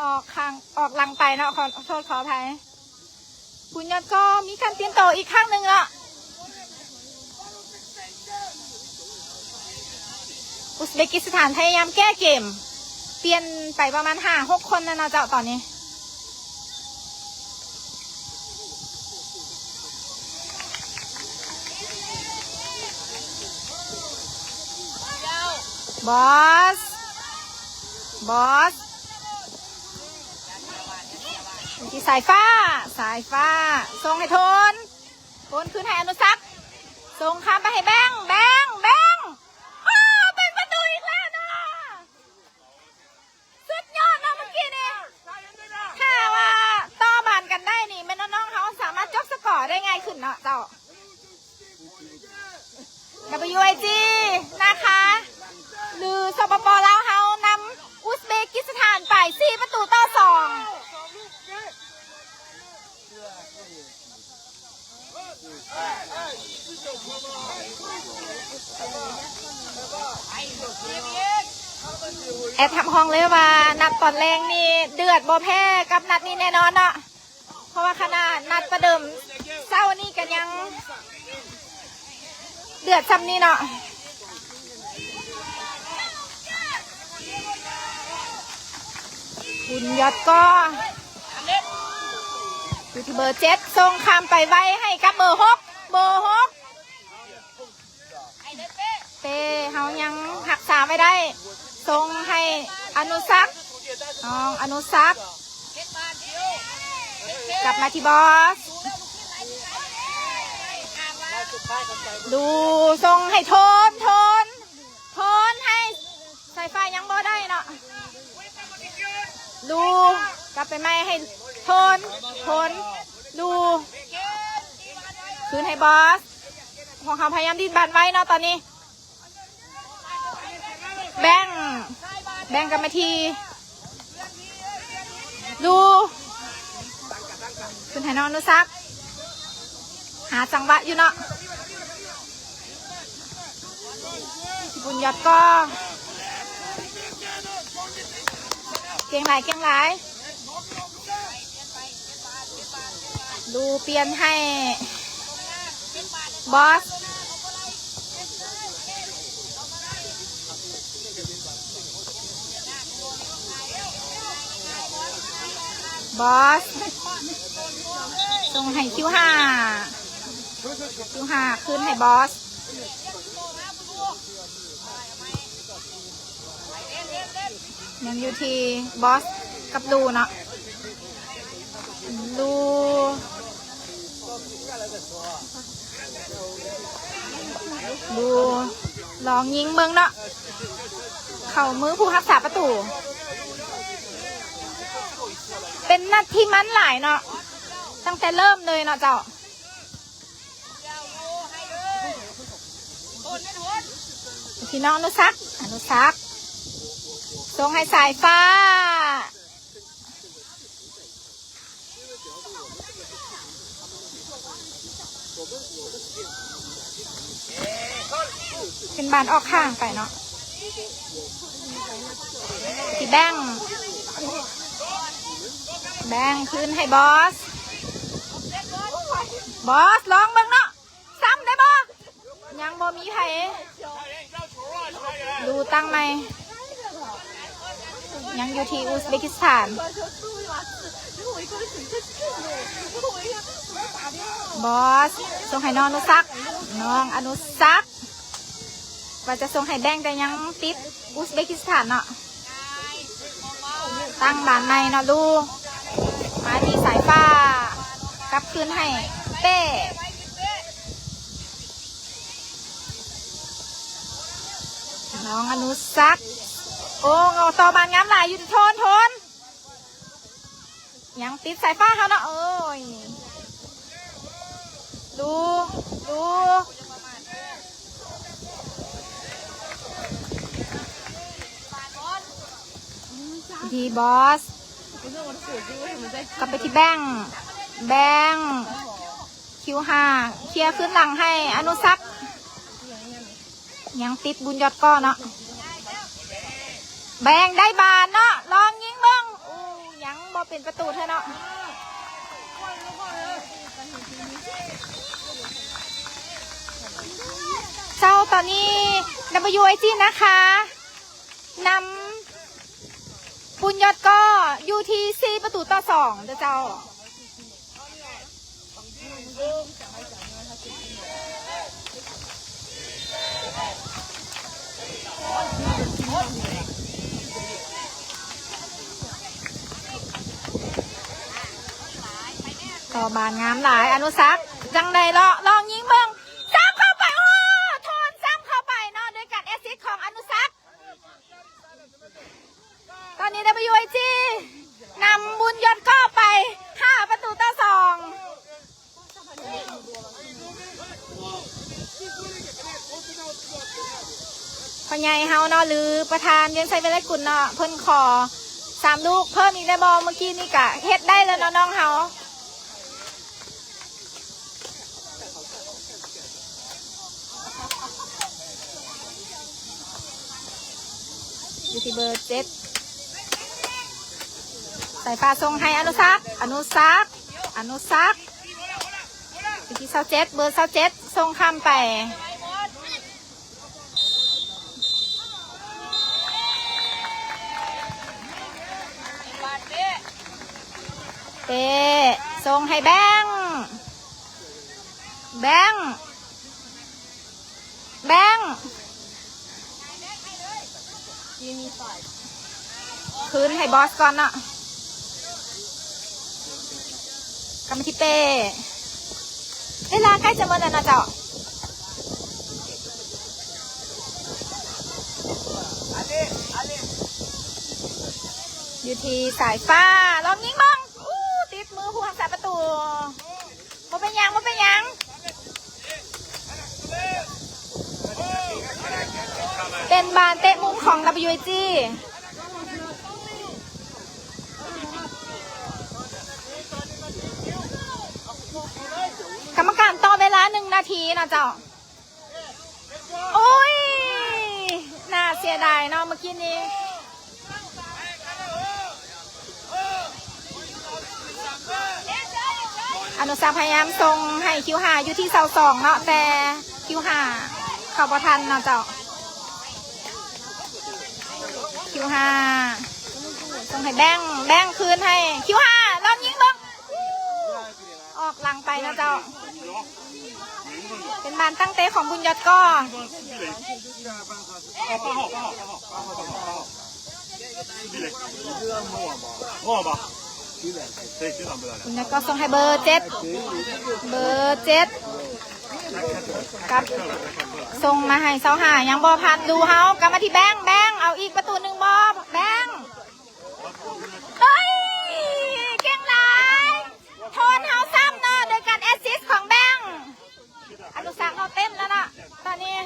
ອອກຂ້າງ ອອກຫຼັງໄປເນາະ ຂໍໂທດຂໍອະໄພ. ບຸນຍອດກໍມີການປ່ຽນໂຕອີກຄັ້ງໜຶ່ງເນາະ. ອຸສເບກິສຖານພະຍາຍາມແກ້ເກມ ປ່ຽນໄປປະມານຫ້າຫົກຄົນແລ້ວເນາະເຈົ້າ ຕອນນີ້. ບອສ ບອສ ທີ່ສາຍຟ້າ ສາຍຟ້າ ສົ່ງໃຫ້ໂທນ ໂທນຄືນໃຫ້ອະນຸສັກ ສົ່ງຂ້າມໄປໃຫ້ແບງ ແບງ ແບງ ອ້າ ເປັນປະຕູອີກແລ້ວເນາະ ສຸດຍອດເນາະເມື່ອກີ້ນີ້ ຖ້າວ່າຕໍ່ບານກັນໄດ້ນີ້ ແມ່ນນ້ອງໆເຮົາສາມາດຈົບສະກໍໄດ້ງ່າຍຂຶ້ນເນາະເຈົ້າ. ດັບເບິນຢູໄອຈີ ນາຄາ ຫຼື ສປປ ລາວ ເຮົານຳອຸສເບກິສຖານໄປ ສີ່ ປະຕູຕໍ່ ສອງ. ແອດຖາມຮອງເລີຍວ່າ ນັດຕອນແລງນີ້ເດືອດບໍ່ແພ້ກັບນັດນີ້ແນ່ນອນເນາະ. ເພາະວ່າຂະໜາດນັດປະເດີມເຊົ້ານີ້ກໍຍັງເດືອດຊ່ຳນີ້ເນາະ. ບຸນຍອດກໍ ຢູ່ທີ່ເບີເຈັດ ສົ່ງຂ້າມໄປໄວໃຫ້ກັບເບີຫົກ ເບີຫົກ. ເປ້ເຮົາຍັງຮັກສາໄວ້ໄດ້ ສົ່ງໃຫ້ອະນຸສັກ ນ້ອງອະນຸສັກ ກັບມາທີ່ບອສ ດູ ສົ່ງໃຫ້ໂທນ ໂທນ ໂທນໃຫ້ ສາຍຟ້າຍັງບໍ່ໄດ້ເນາະ ດູ ກັບໄປໃໝ່ໃຫ້ໂທນ ໂທນ ດູ ຄືນໃຫ້ບອສ ພວກເຮົາພະຍາຍາມດິ້ນບານໄວ້ເນາະຕອນນີ້ ແບງ ແບງກັບມາທີ່ ດູ ຂຶ້ນໃຫ້ນ້ອງອະນຸສັກ ຫາຈັງຫວະຢູ່ເນາະ ບຸນຍອດກໍ ເກັ່ງຫຼາຍ ເກັ່ງຫຼາຍ ດູ ປ່ຽນໃຫ້ບອສ ບອສ ສົ່ງໃຫ້ຄິວຫ້າ ຄິວຫ້າ ຄືນໃຫ້ບອສ ຍັງຢູ່ທີ່ບອສກັບລູເນາະ ລູ ລູ ລອງຍິງເບິ່ງເນາະ ເຂົ້າມືຜູ້ຮັກສາປະຕູ ເປັນນັດທີ່ມັນຫຼາຍເນາະ ຕັ້ງແຕ່ເລີ່ມເລີຍເນາະເຈົ້າ. ພີ່ນ້ອງອະນຸສັກ ອະນຸສັກ ສົ່ງໃຫ້ສາຍຟ້າ ເປັນບານອອກຂ້າງໄປເນາະ ທີ່ແບງ ແບງຄືນໃຫ້ບອສ ບອສລອງເບິ່ງເນາະ ຊ້ຳໄດ້ບໍ່? ຍັງບໍ່ມີໃຜ ດູຕັ້ງໃໝ່ ຍັງຢູ່ທີ່ອຸສເບກິສຖານ ບອສ ສົ່ງໃຫ້ນ້ອງອະນຸສັກ ນ້ອງອະນຸສັກ ວ່າຈະສົ່ງໃຫ້ແບງ ແຕ່ຍັງຕິດອຸສເບກິສຖານເນາະ. ຕັ້ງບານໃໝ່ເນາະລູກ ມາທີ່ສາຍຟ້າ ກັບຄືນໃຫ້ເປ້ ນ້ອງອະນຸສັກ ໂອ້ ຕໍ່ບານງາມຫຼາຍຢູ່ ໂທນ ໂທນ ຍັງຕິດສາຍຟ້າເຮົາເນາະ ໂອ້ຍ ດູ ດູ ທີ່ບອສ ກັບໄປທີ່ແບງ ແບງ ຄິວຫ້າ ເຄຍຄືນຫຼັງໃຫ້ອະນຸສັກ ຍັງຕິດບຸນຍອດກໍເນາະ ແບງໄດ້ບານເນາະ ລອງຍິງເບິ່ງ ໂອ້ ຍັງບໍ່ເປັນປະຕູເທື່ອເນາະ. ເຈົ້າ ຕອນນີ້ ດັບເບິນຢູໄອຈີ ນາຄາ ນຳບຸນຍອດກໍຢູ່ທີ່ສີ່ປະຕູຕໍ່ສອງເດີເຈົ້າ. ຕໍ່ບານງາມຫຼາຍ ອະນຸສັກ ຈັ່ງໃດເລາະ ລອງຍິງເບິ່ງ ຊ້ຳເຂົ້າໄປ ໂອ້ ໂທນຊ້ຳເຂົ້າໄປເນາະ ໂດຍການແອັດຊິດຂອງອະນຸສັກ. ຕອນນີ້ WIG ນຳບຸນຍອດກໍໄປ ຫ້າປະຕູຕໍ່ສອງ. ພໍ່ໃຫຍ່ເຮົາເນາະ ຫຼື ປະທານວຽງໄຊ ວິໄລກຸນເນາະ ເພິ່ນຂໍສາມລູກເພີ່ມອີກໄດ້ບໍ່? ເມື່ອກີ້ນີ້ກະເຮັດໄດ້ແລ້ວເນາະ ນ້ອງເຮົາ. ຢູ່ທີ່ເບີເຈັດ ສາຍຟ້າສົ່ງໃຫ້ອະນຸສັກ ອະນຸສັກ ອະນຸສັກ ຢູ່ທີ່ຊາວເຈັດ ເບີຊາວເຈັດ ສົ່ງຂ້າມໄປ ເປ້ ສົ່ງໃຫ້ແບງ ແບງ ແບງ ຄືນໃຫ້ບອສກ່ອນເນາະ ກັບມາທີ່ເປ້ ເວລາໃກ້ຈະໝົດແລ້ວເນາະເຈົ້າ. ຢູ່ທີ່ສາຍຟ້າ ລອງຍິງເບິ່ງ ອູ້ ຕິດມືຜູ້ຮັກສາປະຕູ. ບໍ່ເປັນຫຍັງ ບໍ່ເປັນຫຍັງ ເປັນບານເຕະມຸມຂອງ WIG. ກຳມະການຕໍ່ເວລາໜຶ່ງນາທີເນາະເຈົ້າ. ໂອ້ຍ ໜ້າເສຍດາຍເນາະ ເມື່ອກີ້ນີ້ ອະນຸສັກພະຍາຍາມສົ່ງໃຫ້ຄິວຫ້າ ຢູ່ທີ່ຊາວສອງເນາະ ແຕ່ຄິວຫ້າເຂົ້າບໍ່ທັນເນາະເຈົ້າ. ຄິວຫ້າ ສົ່ງໃຫ້ແບງ ແບງຄືນໃຫ້ຄິວຫ້າ ລອງຍິງເບິ່ງ ອອກຫຼັງໄປເນາະເຈົ້າ. ເປັນບານຕັ້ງເຕະຂອງບຸນຍອດກໍ ບຸນຍອດກໍສົ່ງໃຫ້ເບີເຈັດ ເບີເຈັດ ກັບສົ່ງມາໃຫ້ຊາວຫ້າ ຍັງບໍ່ທັນ ດູເຮົາ ກັບມາທີ່ແບງ ແບງ ເອົາອີກປະຕູໜຶ່ງບໍ່ ແບງ ເອີຍ ເກັ່ງຫຼາຍ ໂທນເຮົາຊ້ຳເນາະ ໂດຍການແອັດຊິດຂອງແບງ ອະນຸສັກເຮົາເຕັມແລ້ວເນາະ ຕອນນີ້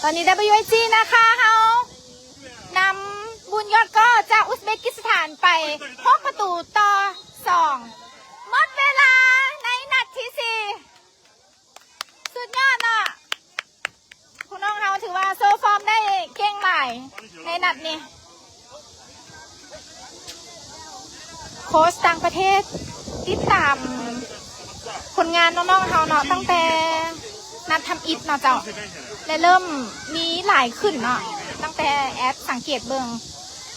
ຕອນນີ້ WIG ນາຄາເຮົາ ນຳບຸນຍອດກໍຈາກອຸສເບກິສຖານໄປ ຫົກປະຕູຕໍ່ສອງ ໝົດເວລາໃນນັດທີສີ່ ສຸດຍອດເນາະ ຜູ້ນ້ອງເຮົາຖືວ່າໂຊຟອມໄດ້ເກັ່ງຫຼາຍໃນນັດນີ້. ໂຄຊຕ່າງປະເທດຕິດຕາມຜົນງານນ້ອງໆເຮົາເນາະ ຕັ້ງແຕ່ນັດທຳອິດເນາະເຈົ້າ ແລະ ເລີ່ມມີຫຼາຍຂຶ້ນເນາະ ຕັ້ງແຕ່ແອັດສັງເກດເບິ່ງ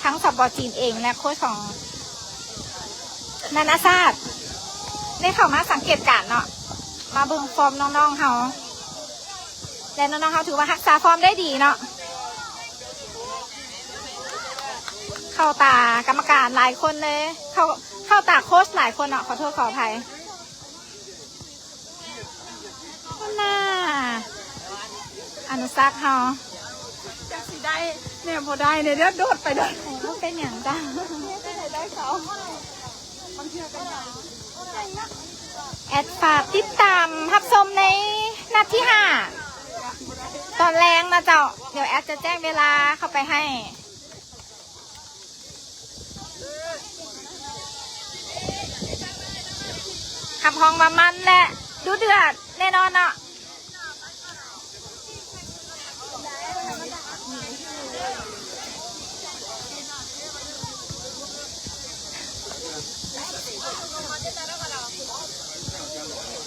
ທັງສປຈີນເອງ ແລະ ໂຄຊຂອງນານາຊາດ ໄດ້ເຂົ້າມາສັງເກດການເນາະ ມາເບິ່ງຟອມນ້ອງໆເຮົາ ແລະ ນ້ອງໆເຮົາຖືວ່າຮັກສາຟອມໄດ້ດີເນາະ ເຂົ້າຕາກຳມະການຫຼາຍຄົນເລີຍ ເຂົ້າ ເຂົ້າຕາໂຄຊຫຼາຍຄົນເນາະ ຂໍໂທດຂໍອະໄພ. ຫັ້ນນາ ອະນຸສັກເຮົາ ຈັກຊິໄດ້ແດ່ບໍ່ໄດ້ເດ້ ໂດດໄປໂດດ ບໍ່ເປັນຫຍັງຈ້າ ໄດ້ເຂົາ ແອັດຝາກຕິດຕາມຮັບຊົມໃນນັດທີຫ້າ ຕອນແລງເນາະເຈົ້າ ດຽວແອັດຈະແຈ້ງເວລາເຂົ້າໄປໃຫ້. ຮັບຮອງວ່າມັນ ແລະ ດຸເດືອດແນ່ນອນເນາະ.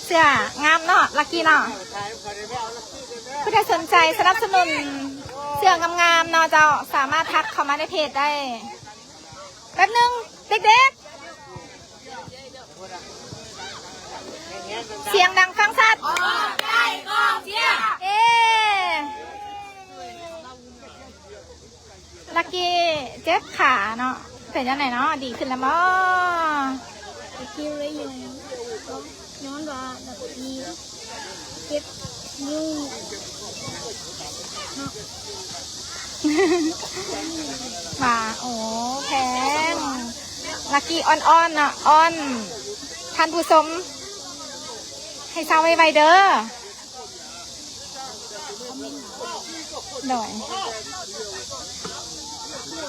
ເສື້ອງາມເນາະ ລັກກີ້ເນາະ. ຜູ້ໃດສົນໃຈສະໜັບສະໜູນເສື້ອງາມໆເນາະເຈົ້າ ສາມາດທັກເຂົ້າມາໃນເພຈໄດ້. ແປັບໜຶ່ງ ເດັກໆ. ສຽງດັງຟັງຊັດ. ເອ ລັກກີ້ເຈັບຂາເນາະ. ເປັນຈັ່ງໃດເນາະ? ດີຂຶ້ນແລ້ວບໍ່? ຕະກີ້ບໍ່ໄດ້ຍົງ ຍ້ອນວ່າລັກກີ້ເຈັບນິ້ວເນາະ. ວ່າ ໂອ້ ແພງ ລັກກີ້ອ້ອນໆເນາະ ອ້ອນທ່ານຜູ້ຊົມໃຫ້ເຊົາໄວໆເດີ. ໂດຍ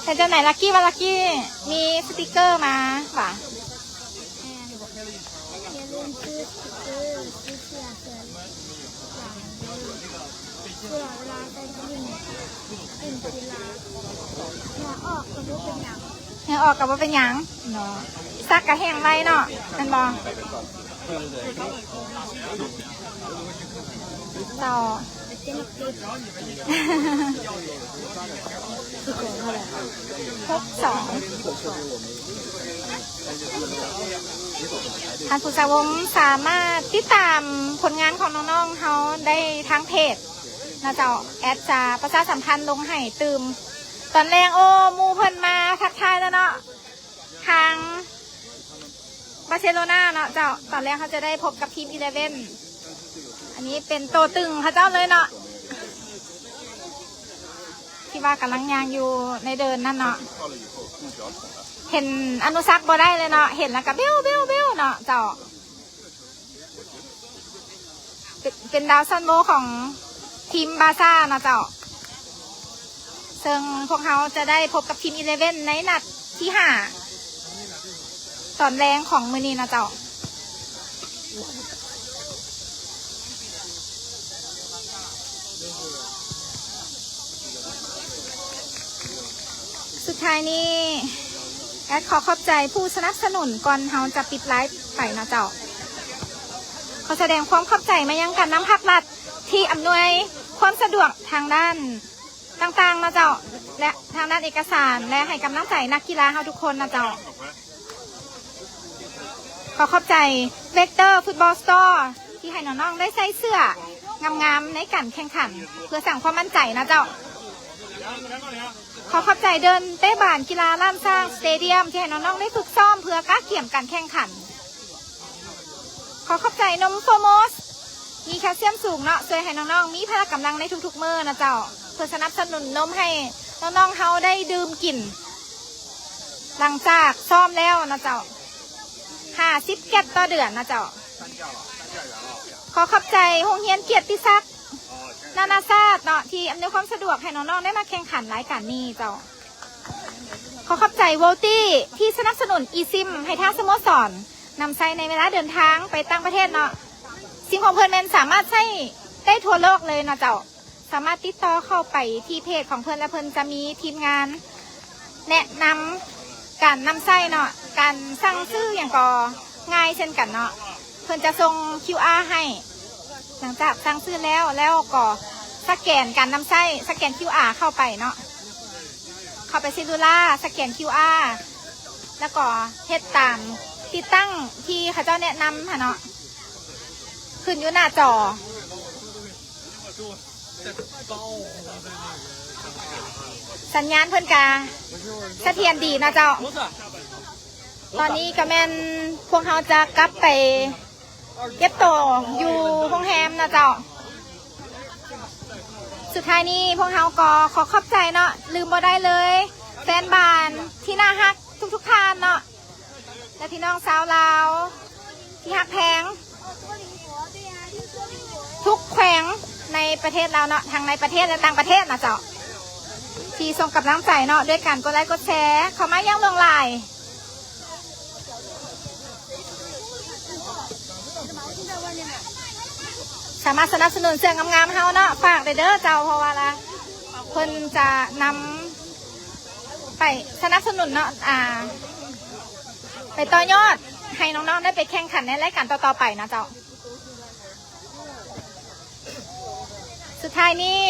ເປັນຈັ່ງໃດ ລັກກີ້ ວ່າລັກກີ້ມີສະຕິກເກີມາຫວາ? ແມ່ນ ຢ່າລືມຊື້ສະຕິກເກີ ຊື້ເສື້ອ ເສື້ອຫຼາຍເດີ ເພື່ອເວລາໄປຫຼິ້ນ ຫຼິ້ນກິລາ ເຫື່ອອອກກໍບໍ່ເປັນຫຍັງ ເຫື່ອອອກກໍບໍ່ເປັນຫຍັງເນາະ ສັກກໍແຫ້ງໄວເນາະ ແມ່ນບໍ່? ເຈົ້າ ຫົກສອງ ທ່ານຜູ້ຊາວົງສາມາດຕິດຕາມຜົນງານຂອງນ້ອງໆເຮົາໄດ້ທາງເພຈນະເຈົ້າ ແອດຈະປະຊາສຳພັນລົງໃຫ້ຕື່ມ. ຕອນແລງ ໂອ້ ໝູ່ເພິ່ນມາທັກທາຍແລ້ວເນາະ ທາງບາເຊໂລນາເນາະເຈົ້າ. ຕອນແລງເຮົາຈະໄດ້ພົບກັບທີມອີເລເວັນ ອັນນີ້ເປັນໂຕຕຶງເຂົາເຈົ້າເລີຍເນາະ ທີ່ວ່າກຳລັງຍ່າງຢູ່ໃນເດີ່ນນັ້ນເນາະ. ເຫັນອະນຸສັກບໍ່ໄດ້ເລີຍເນາະ ເຫັນແລ້ວກໍເບ້ວໆໆເນາະເຈົ້າ. ເປັນ ເປັນດາວຊັ້ນໂວຂອງທີມບາຊາເນາະເຈົ້າ ເຊິ່ງພວກເຮົາຈະໄດ້ພົບກັບທີມອີເລເວັນໃນນັດທີຫ້າ ຕອນແລງຂອງມື້ນີ້ເນາະເຈົ້າ. ສຸດທ້າຍນີ້ ແອດຂໍຂອບໃຈຜູ້ສະໜັບສະໜູນ ກ່ອນເຮົາຈະປິດໄລຟ໌ໄປເນາະເຈົ້າ. ຂໍສະແດງຄວາມຂອບໃຈມາຍັງການນຳພາກລັດ ທີ່ອຳນວຍຄວາມສະດວກທາງດ້ານຕ່າງໆເນາະເຈົ້າ ແລະ ທາງດ້ານເອກະສານ ແລະ ໃຫ້ກຳລັງໃຈນັກກິລາເຮົາທຸກຄົນເນາະເຈົ້າ. ຂໍຂອບໃຈ Vector Football Store ທີ່ໃຫ້ນ້ອງໆໄດ້ໃສ່ເສື້ອງາມໆໃນການແຂ່ງຂັນ ເພື່ອສ້າງຄວາມໝັ້ນໃຈເນາະເຈົ້າ. ຂໍຂອບໃຈເດີ່ນເຕະບານກິລາລ້ານຊ້າງສະເຕດຽມ ທີ່ໃຫ້ນ້ອງໆໄດ້ຝຶກຊ້ອມເພື່ອກະກຽມການແຂ່ງຂັນ. ຂໍຂອບໃຈນົມໂຟມອສ ມີແຄລຊຽມສູງເນາະ ຊ່ວຍໃຫ້ນ້ອງໆມີພະລະກຳລັງໃນທຸກໆມື້ເນາະເຈົ້າ ເພື່ອສະໜັບສະໜູນນົມໃຫ້ນ້ອງໆເຮົາໄດ້ດື່ມກິນ ຫຼັງຈາກຊ້ອມແລ້ວເນາະເຈົ້າ ຫ້າສິບແກັດຕໍ່ເດືອນເນາະເຈົ້າ. ຂໍຂອບໃຈໂຮງຮຽນກຽດຕິສັກນານາຊາດເນາະ ທີ່ອຳນວຍຄວາມສະດວກໃຫ້ນ້ອງໆໄດ້ມາແຂ່ງຂັນລາຍການນີ້ເຈົ້າ. ຂໍຂອບໃຈ Volty ທີ່ສະໜັບສະໜູນ eSIM ໃຫ້ທາງສະໂມສອນນຳໃຊ້ໃນເວລາເດີນທາງໄປຕ່າງປະເທດເນາະ. ຊິມຂອງເພິ່ນແມ່ນສາມາດໃຊ້ໄດ້ທົ່ວໂລກເລີຍເນາະເຈົ້າ. ສາມາດຕິດຕໍ່ເຂົ້າໄປທີ່ເພຈຂອງເພິ່ນ ແລະ ເພິ່ນຈະມີທີມງານແນະນຳການນຳໃຊ້ເນາະ. ການສັ່ງຊື້ຫຍັງກໍງ່າຍເຊັ່ນກັນເນາະ. ເພິ່ນຈະສົ່ງຄິວອາໃຫ້ ຫຼັງຈາກສັ່ງຊື້ແລ້ວ ແລ້ວກໍສະແກນການນຳໃຊ້ ສະແກນຄິວອາເຂົ້າໄປເນາະ ເຂົ້າໄປເຊລູລາ ສະແກນຄິວອາ ແລ້ວກໍເຮັດຕາມ ຕິດຕັ້ງທີ່ເຂົາເຈົ້າແນະນຳຫັ້ນເນາະ ຂຶ້ນຢູ່ໜ້າຈໍ. ສັນຍານເພິ່ນກະສະຖຽນດີເນາະເຈົ້າ. ຕອນນີ້ກະແມ່ນພວກເຮົາຈະກັບໄປເກັບໂຕຢູ່ໂຮງແຮມເນາະເຈົ້າ. ສຸດທ້າຍນີ້ພວກເຮົາກໍຂໍຂອບໃຈເນາະ ລືມບໍ່ໄດ້ເລີຍ ແຟນບານທີ່ໜ້າຮັກທຸກໆທ່ານເນາະ ແລະ ພີ່ນ້ອງຊາວລາວທີ່ຮັກແພງ ທຸກແຂວງໃນປະເທດລາວເນາະ ທັງໃນປະເທດ ແລະ ຕ່າງປະເທດນະເຈົ້າ ທີ່ສົ່ງກຳລັງໃຈເນາະ ດ້ວຍການກົດໄລກົດແຊເຂົ້າມາຢ່າງຫຼວງຫຼາຍ. ສາມາດສະໜັບສະໜູນເສື້ອງາມໆເຮົາເນາະ ຝາກໄດ້ເດີເຈົ້າ ເພາະວ່າລະ ເພິ່ນຈະນຳໄປສະໜັບສະໜູນເນາະ ອ່າ ໄປຕໍ່ຍອດໃຫ້ນ້ອງໆໄດ້ໄປແຂ່ງຂັນໃນລາຍການຕໍ່ໆໄປນະເຈົ້າ. ສຸດທ້າຍນີ້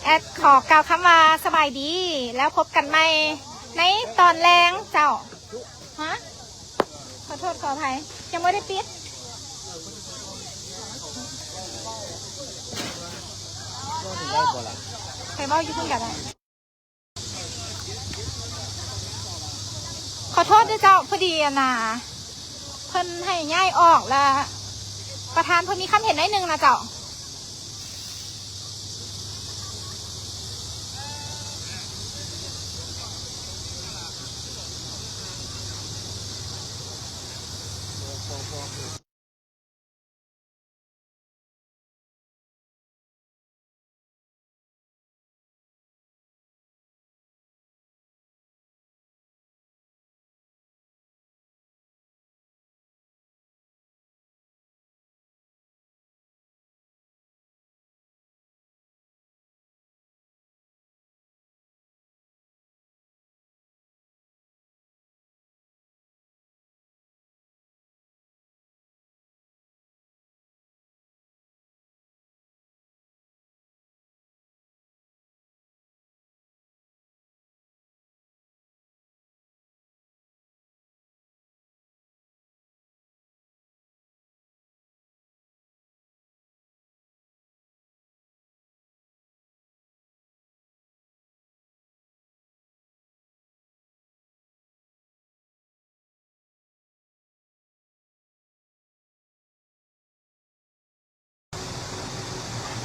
ແອດຂໍກ່າວຄຳວ່າສະບາຍດີ ແລ້ວພົບກັນໃໝ່ໃນຕອນແລງເຈົ້າ. ຮະ? ຂໍໂທດຂໍອະໄພ ຍັງບໍ່ໄດ້ປິດ. ໄດ້ບໍ່ລະ? ໄປເວົ້າຢູ່ພຸ້ນກໍໄດ້. ຂໍໂທດເດີເຈົ້າ, ພໍດີອັນນ່າ ເພິ່ນໃຫ້ຍ້າຍອອກ ແລະ ປະທານເພິ່ນມີຄຳເຫັນໜ້ອຍໜຶ່ງນະເຈົ້າ.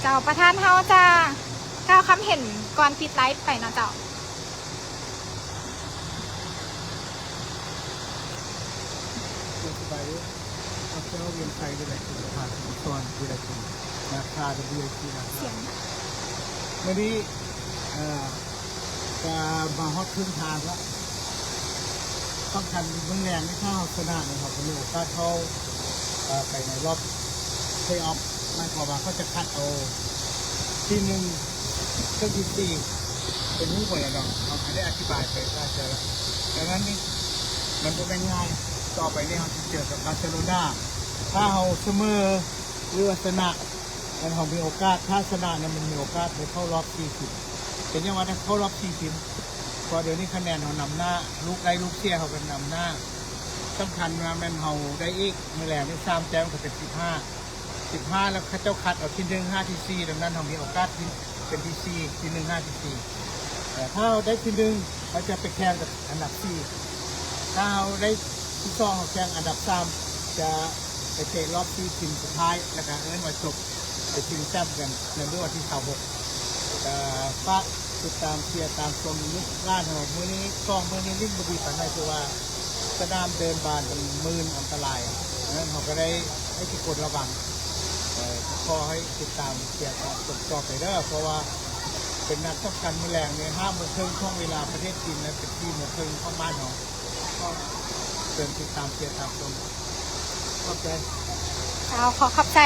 ເຈົ້າ ປະທານເຮົາຈະກ່າວຄຳເຫັນກ່ອນປິດໄລຟ໌ໄປເນາະເຈົ້າ. ສະບາຍດີ ເຈົ້າ ວຽງໄຊ ວິໄລກຸນ ປະທານສະໂມສອນວິໄລກຸນ ນາຄາ ດັບເບິນຢູໄອທີ ນາຄາ. ມື້ນີ້ ເອີ ກະມາຮອດເຄິ່ງທາງລະ. ສຳຄັນມື້ແລງນີ້ ຖ້າເຮົາຊະນະນີ້ ເຮົາກະມີໂອກາດເຂົ້າ ເອີ ໄປໃນລອບເພລອອບ ໝາຍຄວາມວ່າເຂົາຈະຄັດເອົາທີໜຶ່ງ ເຖິງທີສີ່ ເປັນຮູ້ບໍ່ລະເນາະ. ເຮົາກະໄດ້ອະທິບາຍໄປຫຼາຍເທື່ອລະ. ດັ່ງນັ້ນນີ້ ມັນບໍ່ແມ່ນງ່າຍ. ຕໍ່ໄປນີ້ເຮົາຊິເຈີກັບບາເຊໂລນາ. ຖ້າເຮົາສະເໝີ ຫຼືວ່າຊະນະ ແມ່ນເຮົາມີໂອກາດ, ຖ້າຊະນະນັ້ນມັນມີໂອກາດໄດ້ເຂົ້າຮອບສີ່ສິບ. ເປັນຫຍັງວ່າໄດ້ເຂົ້າຮອບສີ່ສິບ? ເພາະດຽວນີ້ຄະແນນເຮົານຳໜ້າ, ລູກໄດ້ລູກເສຍເຮົາກໍນຳໜ້າ. ສຳຄັນວ່າແມ່ນເຮົາໄດ້ອີກ ມື້ແລງນີ້ສາມແຕ້ມກໍເປັນສິບຫ້າ ສິບຫ້າ ແລ້ວເຂົາເຈົ້າຄັດເອົາທີໜຶ່ງຫາທີສີ່. ດັ່ງນັ້ນເຮົາມີໂອກາດທີ່ເປັນທີສີ່ ທີໜຶ່ງຫາທີສີ່. ເອີ ຖ້າເຮົາໄດ້ທີໜຶ່ງ ເຮົາຈະໄປແຂ່ງກັບອັນດັບສີ່. ຖ້າເຮົາໄດ້ທີສອງ ເຮົາແຂ່ງອັນດັບສາມ ຈະໄປເຕະລອບສີ່ທີມສຸດທ້າຍ ແລ້ວກະເອີ້ນວ່າຈົບ ໄປຊິງແຊັມກັນໃນມື້ວັນທີຊາວຫົກ. ກະຝາກຕິດຕາມເຊຍຕາມຊົມລູກຫຼານເຮົາ. ມື້ນີ້ ສອງມື້ນີ້ຫຼິ້ນບໍ່ດີປານໃດ ຄືວ່າສະໜາມເດີ່ນບານມັນມື່ນອັນຕະລາຍ. ດັ່ງນັ້ນເຮົາກະໄດ້ໃຫ້ທຸກຄົນລະວັງ. ເອີ ຂໍໃຫ້ຕິດຕາມເຊຍຕາມຊົມຕໍ່ໄປເດີ ເພາະວ່າເປັນນັດສຳຄັນມື້ແລງນີ້ ຫ້າໂມງເຄິ່ງຂອງເວລາປະເທດຈີນ ແລະ ເປັນສີ່ໂມງເຄິ່ງຂອງບ້ານເຮົາ. ກໍເຊີນຕິດຕາມເຊຍຕາມຊົມ. ຂອບໃຈ. ເຈົ້າ ຂໍຂອບໃຈ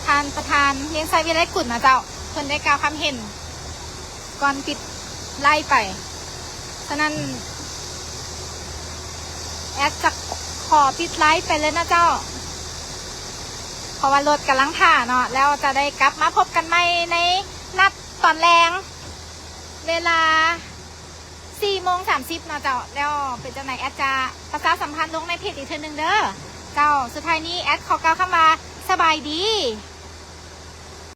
ທ່ານປະທານວຽງໄຊ ວິໄລກຸນນະເຈົ້າ, ເພິ່ນໄດ້ກ່າວຄຳເຫັນກ່ອນປິດໄລຟ໌ໄປ. ສະນັ້ນ ແອັດຈະຂໍປິດໄລຟ໌ໄປເລີຍນະເຈົ້າ, ເພາະວ່າລົດກຳລັງຖ້າເນາະ, ແລ້ວຈະໄດ້ກັບມາພົບກັນໃໝ່ໃນນັດຕອນແລງ ເວລາສີ່ໂມງສາມສິບເນາະເຈົ້າ. ແລ້ວເປັນຈັ່ງໃດ ແອັດຈະປະຊາສຳພັນລົງໃນເພຈອີກເທື່ອໜຶ່ງເດີເຈົ້າ. ສຸດທ້າຍນີ້ ແອັດຂໍກ່າວຄຳວ່າ ສະບາຍດີ.